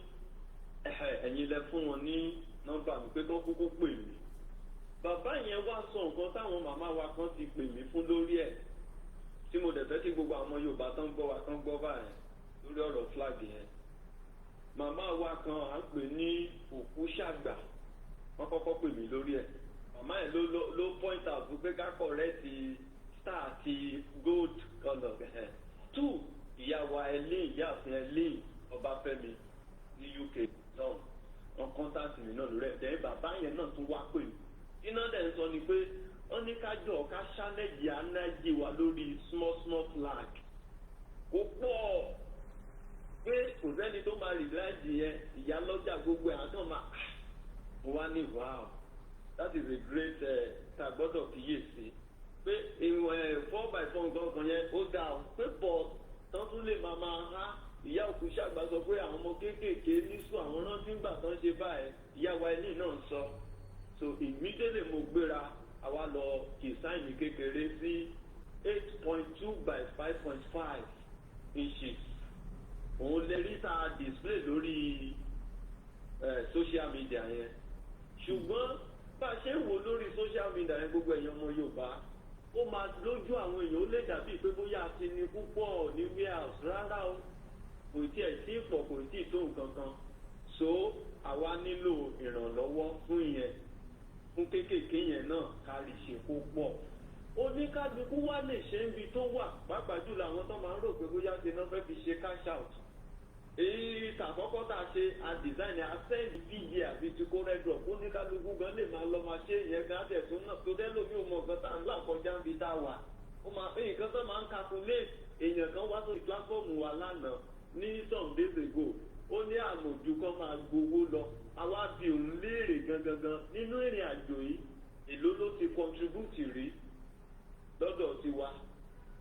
ẹ̀hẹ̀, ẹ̀yin lẹ fún wọn ní nọ́mbà mi pé kán kúkú pè mí. Bàbá yẹn wá sọ nǹkan táwọn màmá wa kan ti pè mí fún lórí ẹ̀, tí mo dẹ̀ fẹ́ kí gbogbo àwọn Yorùbá tán gbọ́ wa tán gbọ́ báyẹn lórí ọ̀rọ̀ flag yẹn. Màmá wa kan à ń pè ní òkú ṣàgbà, wọ́n kọ́kọ́ pè mí lórí ẹ̀. Màmá yẹn ló point out pé ká correct star àti gold colour ẹ̀. Two, ìyá wa Ellen, ìyáàfin Ellen Ọbáfẹ́mi ní UK náà, wọ́n contact mi náà lórí ẹ̀. Then bàbá yẹn náà tún wá pè mí. Iná dẹ̀ ń sọ ni pé wọ́n ní ká jọ ká ṣálẹ̀jì anájì wa lórí small small flag kó pọ̀, pé kò sẹ́ni tó máa rìláìjì yẹn, ìyá lọ́jà gbogbo ẹ̀ àtọ́ máa. Mo wá ní, "Wow, that is a great tá a gbọ́dọ̀ kíyèsí," pé ìwọ̀n 4x4 nǹkan kan yẹn ó dáa o, pé bọ̀ tán tún lè máa há. Ìyá òkú ṣàgbà sọ pé àwọn ọmọ kéékèèké nísù àwọn rántí ńgbà tán ṣe báyìí. Ìyá wa ilé náà ń sọ. So immediately mo gbéra, àwa lọ design kékeré sí 8.2 by 5.5 inches. Òun lè rí tá a display lórí social media yẹn. Ṣùgbọ́n bá a ṣe ń wò lórí social media yẹn, gbogbo ẹ̀yàn ọmọ Yorùbá, ó máa lójú àwọn èèyàn, ó lè dàbí pé bóyá a ti ní púpọ̀ ní warehouse. Rárá o, kò tiẹ̀ tí ì pọ̀, kò tí ì tó nǹkan kan. So àwa nílò ìrànlọ́wọ́ fún ìyẹn, fún kéékèèké yẹn náà, ká lè ṣe kó pọ̀. Oníkálukú wá lè ṣe ń bi tó wà, pàápàá jùlọ àwọn tó máa ń rò pé bóyá ṣe náà fẹ́ fi ṣe cash out. Èyí tàkọ́kọ́ tá a ṣe, a design, a send VJ àbí ti kó red drop, oníkálukú gan lè máa lọ máa ṣe ìyẹn gan àtẹ̀tún náà tó dẹ́ lómi ò mọ nǹkan tá à ń là kọjá ń bi tá a wà. Ó máa nǹkan tó máa ń calculate. Èèyàn kan wá sórí platform wa lánàá ní some days ago, ó ní àmọ̀jù kan máa gbowó lọ. Àwa bi òun léèrè gangan gan, nínú ìrìn àjò yìí, èló ló ti contribute rí lọ́dọ̀ tiwa?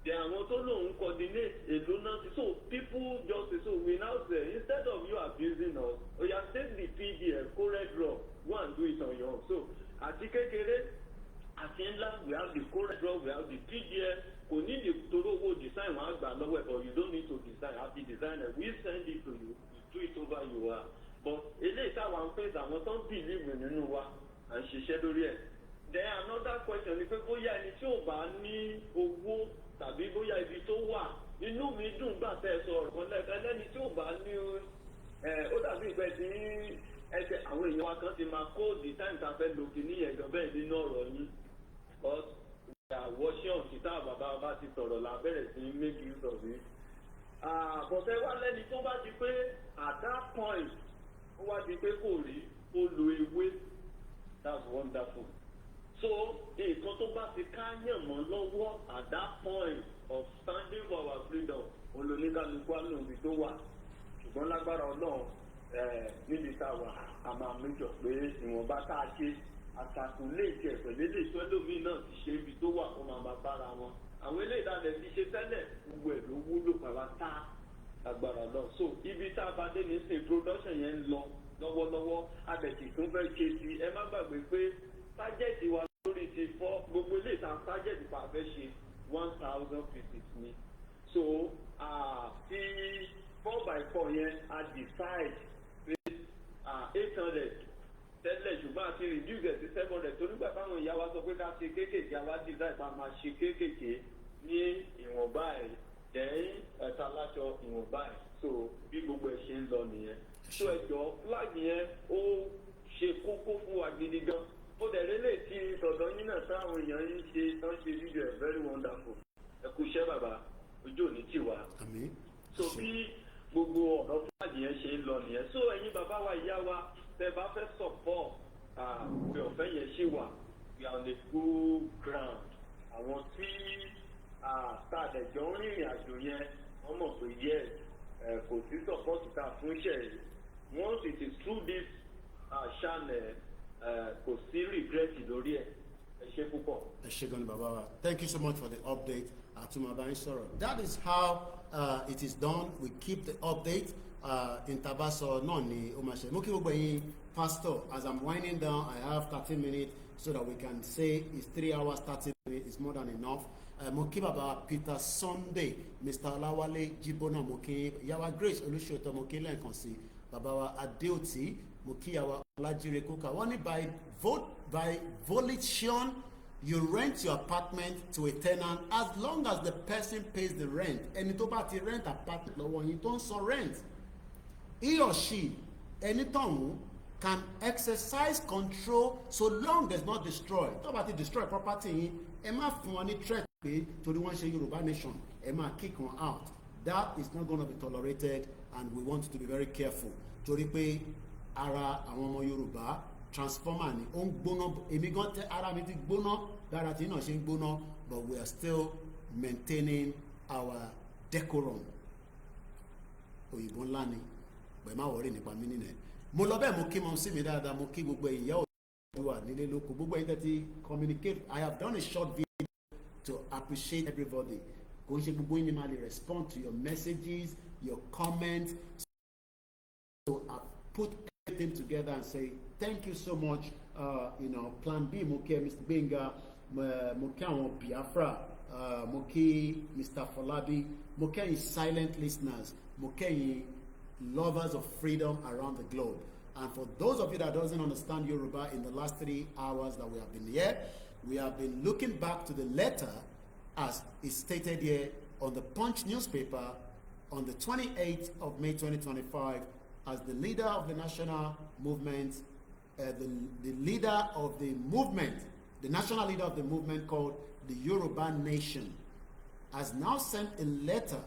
Then àwọn tó lòun coordinate, èlò náà ti. So people just say, so we now say, instead of you abusing us, oya, take the PDF, CorelDRAW, go and do it on your own. So àti kékeré àti ńlá, we have the CorelDRAW, we have the PDF. Kò ní di torí owó design wọn á gbà lọ́wọ́ ẹ̀, but you don't need to design. Àti design ẹ̀, we send it to you, you do it over you are. But eléyìí táwa ń pèsè, àwọn tó ń believe nínú wa, à ń ṣiṣẹ́ lórí ẹ̀. Then another question ni pé bóyá ẹni tí ò bá ní owó tàbí bóyá ibi tó wà. Inú mi dùn gbà tẹ́ ẹ sọ ọ̀rọ̀ kan lẹ́ẹ̀kan lẹ́ni tí ò bá ní ẹ, ó dàbí ìgbẹ́ tí ẹsẹ̀ àwọn èèyàn wa kan ti máa kó the time tá a fẹ́ lo kìíní yẹn gan bẹ́ẹ̀ nínú ọ̀rọ̀ yín, because we are watching on títà bàbá bá ti sọ̀rọ̀ la bẹ̀rẹ̀ sí make use of it. But ẹ wá lẹ́ni tó bá di pé at that point ó wá di pé kò rí, ó lo ewé, that's wonderful. So nǹkan tó bá ti káyàn mọ́ lọ́wọ́ at that point of standing for our freedom, olóníkàlùkù àlòmí tó wà. Ṣùgbọ́n lágbára Ọlọ́run, níbi tá a wà, a máa méjọ pé ìwọ̀nba tá a ṣe àtàkùn lè jẹ pẹ̀lú eléyìí tó ẹlòmíì náà ti ṣe ibi tó wà, kó máa máa bára wọn. Àwọn eléyìí tá a lè ti ṣe tẹ́lẹ̀, gbogbo ẹ̀ ló wúlò pàápàá lágbára Ọlọ́run. So ibi tá a bá dé ní sin, production yẹn ń lọ lọ́wọ́lọ́wọ́, abẹ̀tì tún fẹ́ ṣe sí. Ẹ má gbàgbé pé target wa lórí ti fọ́ gbogbo ilé ìta, target pa fẹ́ ṣe 1,000 pieces ni. So ti 4x4 yẹn, a decide pé 800 tẹ́lẹ̀, ṣùgbọ́n a ti reduce ẹ̀ sí 700, torí gbà táwọn ìyá wa sọ pé ká ṣe kéékèèké, àwa decide pa máa ṣe kéékèèké ní ìwọ̀nba ẹ̀, then ẹ̀ta láṣọ ìwọ̀nba ẹ̀. So bí gbogbo ẹ̀ ṣe ń lọ nìyẹn. So ẹ̀jọ̀ flag yẹn, ó ṣe kókó fún wa gidi gan. Ó dẹ̀ lélẹ̀ tí tọ̀dọ̀ yín náà táwọn èèyàn yín ṣe tán, ṣe fídíò ẹ̀, very wonderful. Ẹ kú iṣẹ́, bàbá, ojú òní tì wá. Àmín. So bí gbogbo ọ̀rọ̀ flag yẹn ṣe ń lọ nìyẹn. So ẹ̀yin bàbá wa, ìyá wa, tẹ́ bá fẹ́ support, òwe ọ̀fẹ́ yẹn ṣì wà. We are on a good ground. Àwọn tí tá a dẹ̀ jọ ń rìnrìn àjò yẹn, wọ́n mọ̀ pé yes, kò sí support tá a fún iṣẹ́ yìí. Once it is through this channel, kò sí regret lórí ẹ̀. Ẹ ṣé púpọ̀. Ẹ ṣé gan ni, bàbá wa. Thank you so much for the update. Àtúmọ̀bá ń sọ̀rọ̀. That is how it is done. We keep the update. Intabaso náà ni ó máa ṣe. Mo kí gbogbo ẹ̀yin pastor. As I'm winding down, I have 30 minutes so that we can say it's 3 hours 30 minutes. It's more than enough. Mo kí bàbá Peter Sunday, Mr. Ọláwálé Jíbónà, mo kí yàwá Grace Olùṣòtò, mo kí lẹ́ẹ̀kan sí bàbá wa Adéòtí, mo kí yàwá Ọlájíre Kókà. Wọ́n ní by vote, by volition, you rent your apartment to a tenant as long as the person pays the rent. Ẹni tó bá ti rent apartment lọ́wọ́ yín, tó ń san rent, he or she, ẹni tọ̀hún, can exercise control so long as not destroy. Tó bá ti destroy property yín, ẹ má fún wọn ní threat pé torí wọ́n ṣe Yorùbá nation, ẹ máa kick wọn out. That is not gonna be tolerated, and we want to be very careful, torí pé ara àwọn ọmọ Yorùbá, transformer ni, ó ń gbóná. Èmi gan tẹ ara mi ti gbóná dára tí náà ṣe ń gbóná, but we are still maintaining our decorum. Òyìnbó ńlá ni pẹ̀, má worry nípa mí nínú ẹ̀. Mo lọ bẹ́ẹ̀, mo kí mọ sí mi dáadáa, mo kí gbogbo ìyá Oòduà nílé lóko, gbogbo ẹ̀yin tẹ́ ti communicate. I have done a short video to appreciate everybody. Kò ń ṣe gbogbo yín ni máa lè respond to your messages, your comments, so I put everything together and say thank you so much. Plan B, mo kí Mr. Gbenga, mo kí àwọn Biafra, mo kí Mr. Folabi, mo kí ẹ̀yin silent listeners, mo kí ẹ̀yin lovers of freedom around the globe. And for those of you that doesn't understand Yoruba, in the last 3 hours that we have been here, we have been looking back to the letter as is stated here on the Punch newspaper on the 28th of May 2025, as the leader of the national movement, the leader of the movement, the national leader of the movement called the Yoruba Nation, has now sent a letter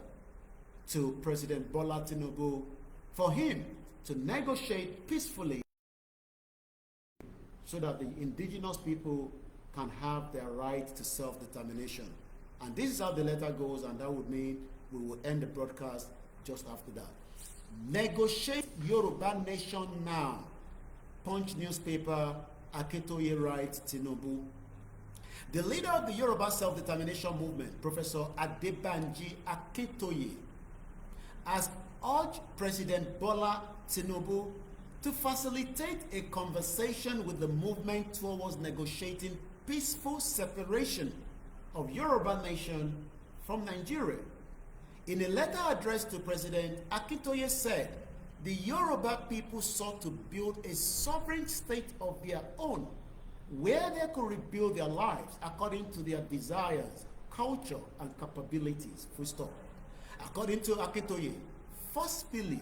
to President Bola Tinubu for him to negotiate peacefully so that the indigenous people can have their right to self-determination. And this is how the letter goes, and that would mean we will end the broadcast just after that. Negotiate Yoruba Nation now. Punch newspaper, Akintoye writes Tinubu. The leader of the Yoruba Self-Determination Movement, Professor Adebanji Akintoye, has urged President Bola Tinubu to facilitate a conversation with the movement towards negotiating peaceful separation of Yoruba nation from Nigeria. In a letter addressed to President, Akintoye said the Yoruba people sought to build a sovereign state of their own where they could rebuild their lives according to their desires, culture, and capabilities. Full stop. According to Akintoye, forcefully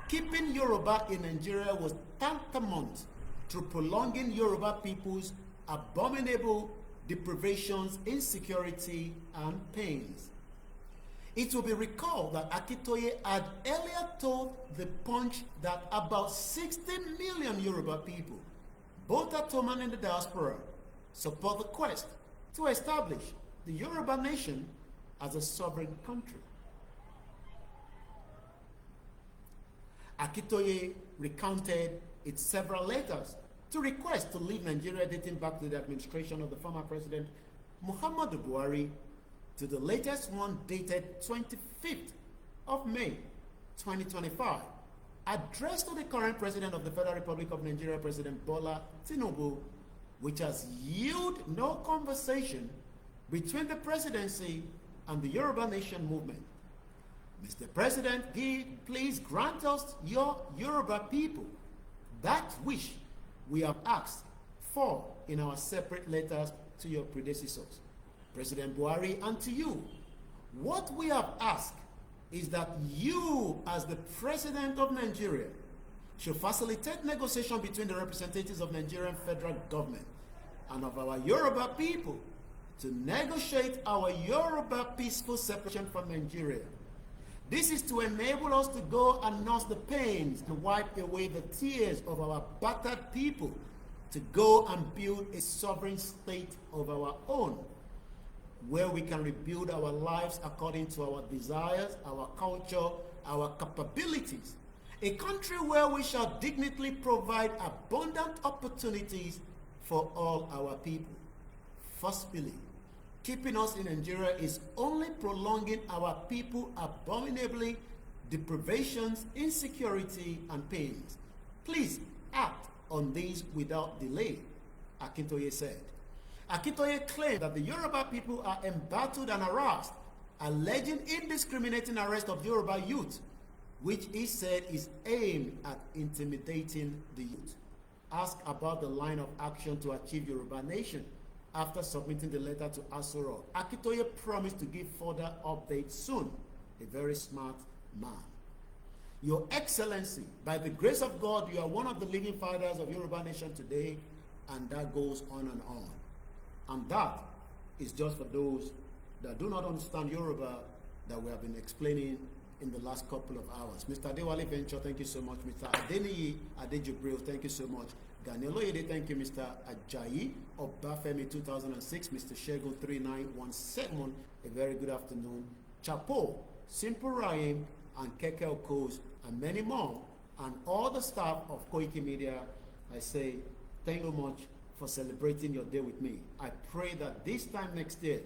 keeping Yoruba in Nigeria was tantamount to prolonging Yoruba people's abominable deprivations, insecurity, and pains. It will be recalled that Akintoye had earlier told The Punch that about 60 million Yoruba people, both at home and in the diaspora, support the quest to establish the Yoruba nation as a sovereign country. Akintoye recounted its several letters to request to leave Nigeria dating back to the administration of the former president Muhammadu Buhari to the latest one dated 25th of May 2025, addressed to the current president of the Federal Republic of Nigeria, President Bola Tinubu, which has yielded no conversation between the presidency and the Yoruba Nation movement. Mr. President, please grant us your Yoruba people that wish we have asked for in our separate letters to your predecessors, President Buhari, and to you. What we have asked is that you, as the President of Nigeria, should facilitate negotiation between the representatives of Nigerian federal government and of our Yoruba people to negotiate our Yoruba peaceful separation from Nigeria. This is to enable us to go and nurse the pains and wipe away the tears of our battered people, to go and build a sovereign state of our own, where we can rebuild our lives according to our desires, our culture, our capabilities. A country where we shall dignitly provide abundant opportunities for all our people. Firstly, keeping us in Nigeria is only prolonging our people abominably deprivations, insecurity, and pains. Please act on these without delay, Akintoye said. Akintoye claimed that the Yoruba people are embattled and harassed, alleging indiscriminating arrest of Yoruba youth, which he said is aimed at intimidating the youth. Asked about the line of action to achieve Yoruba nation after submitting the letter to Aso Rock, Akintoye promised to give further updates soon. A very smart man. Your Excellency, by the grace of God, you are one of the living fathers of Yoruba nation today, and that goes on and on. And that is just for those that do not understand Yoruba that we have been explaining in the last couple of hours. Mr. Adewale Venture, thank you so much. Mr. Adeniyi Adejubril, thank you so much. Gani Oloyede, thank you. Mr. Ajayi Obafemi, 2006. Mr. Shegun, 3917, a very good afternoon. Chapo, Simple Rahim, and Kekel Kos, and many more, and all the staff of Koiki Media, I say thank you much for celebrating your day with me. I pray that this time next year,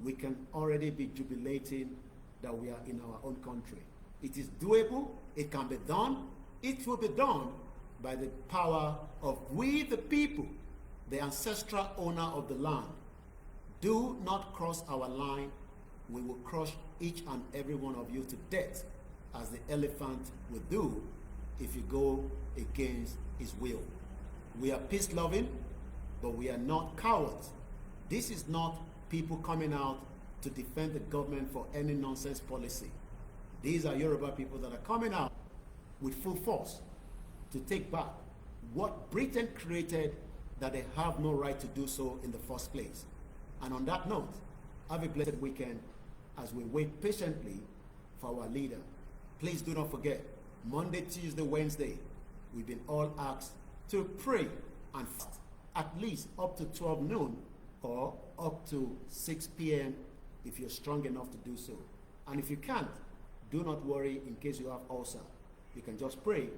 we can already be jubilating that we are in our own country. It is doable, it can be done, it will be done by the power of we the people, the ancestral owner of the land. Do not cross our line. We will crush each and every one of you to death, as the elephant will do if you go against his will. We are peace loving, but we are not cowards. This is not people coming out to defend the government for any nonsense policy. These are Yoruba people that are coming out with full force to take back what Britain created that they have no right to do so in the first place. And on that note, have a blessed weekend as we wait patiently for our leader. Please do not forget, Monday, Tuesday, Wednesday, we've been all asked to pray and fast at least up to 12 noon or up to 6 p.m. if you're strong enough to do so. And if you can't, do not worry in case you have ulcer. You can just pray.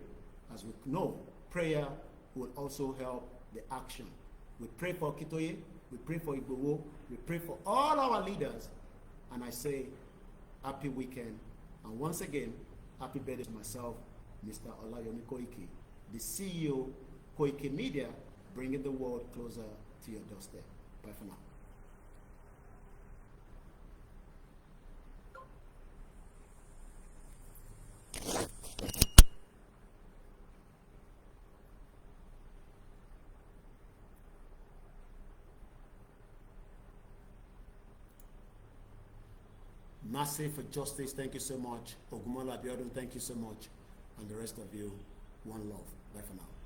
As we know, prayer will also help the action. We pray for Akintoye. We pray for Igboho. We pray for all our leaders. And I say, happy weekend. And once again, happy birthday to myself, Mr. Olayomi Koiki, the CEO, Koiki Media, bringing the world closer to your doorstep. Bye for now. Massive for Justice, thank you so much. Ogumola Abiodun, thank you so much. And the rest of you, one love. Bye for now.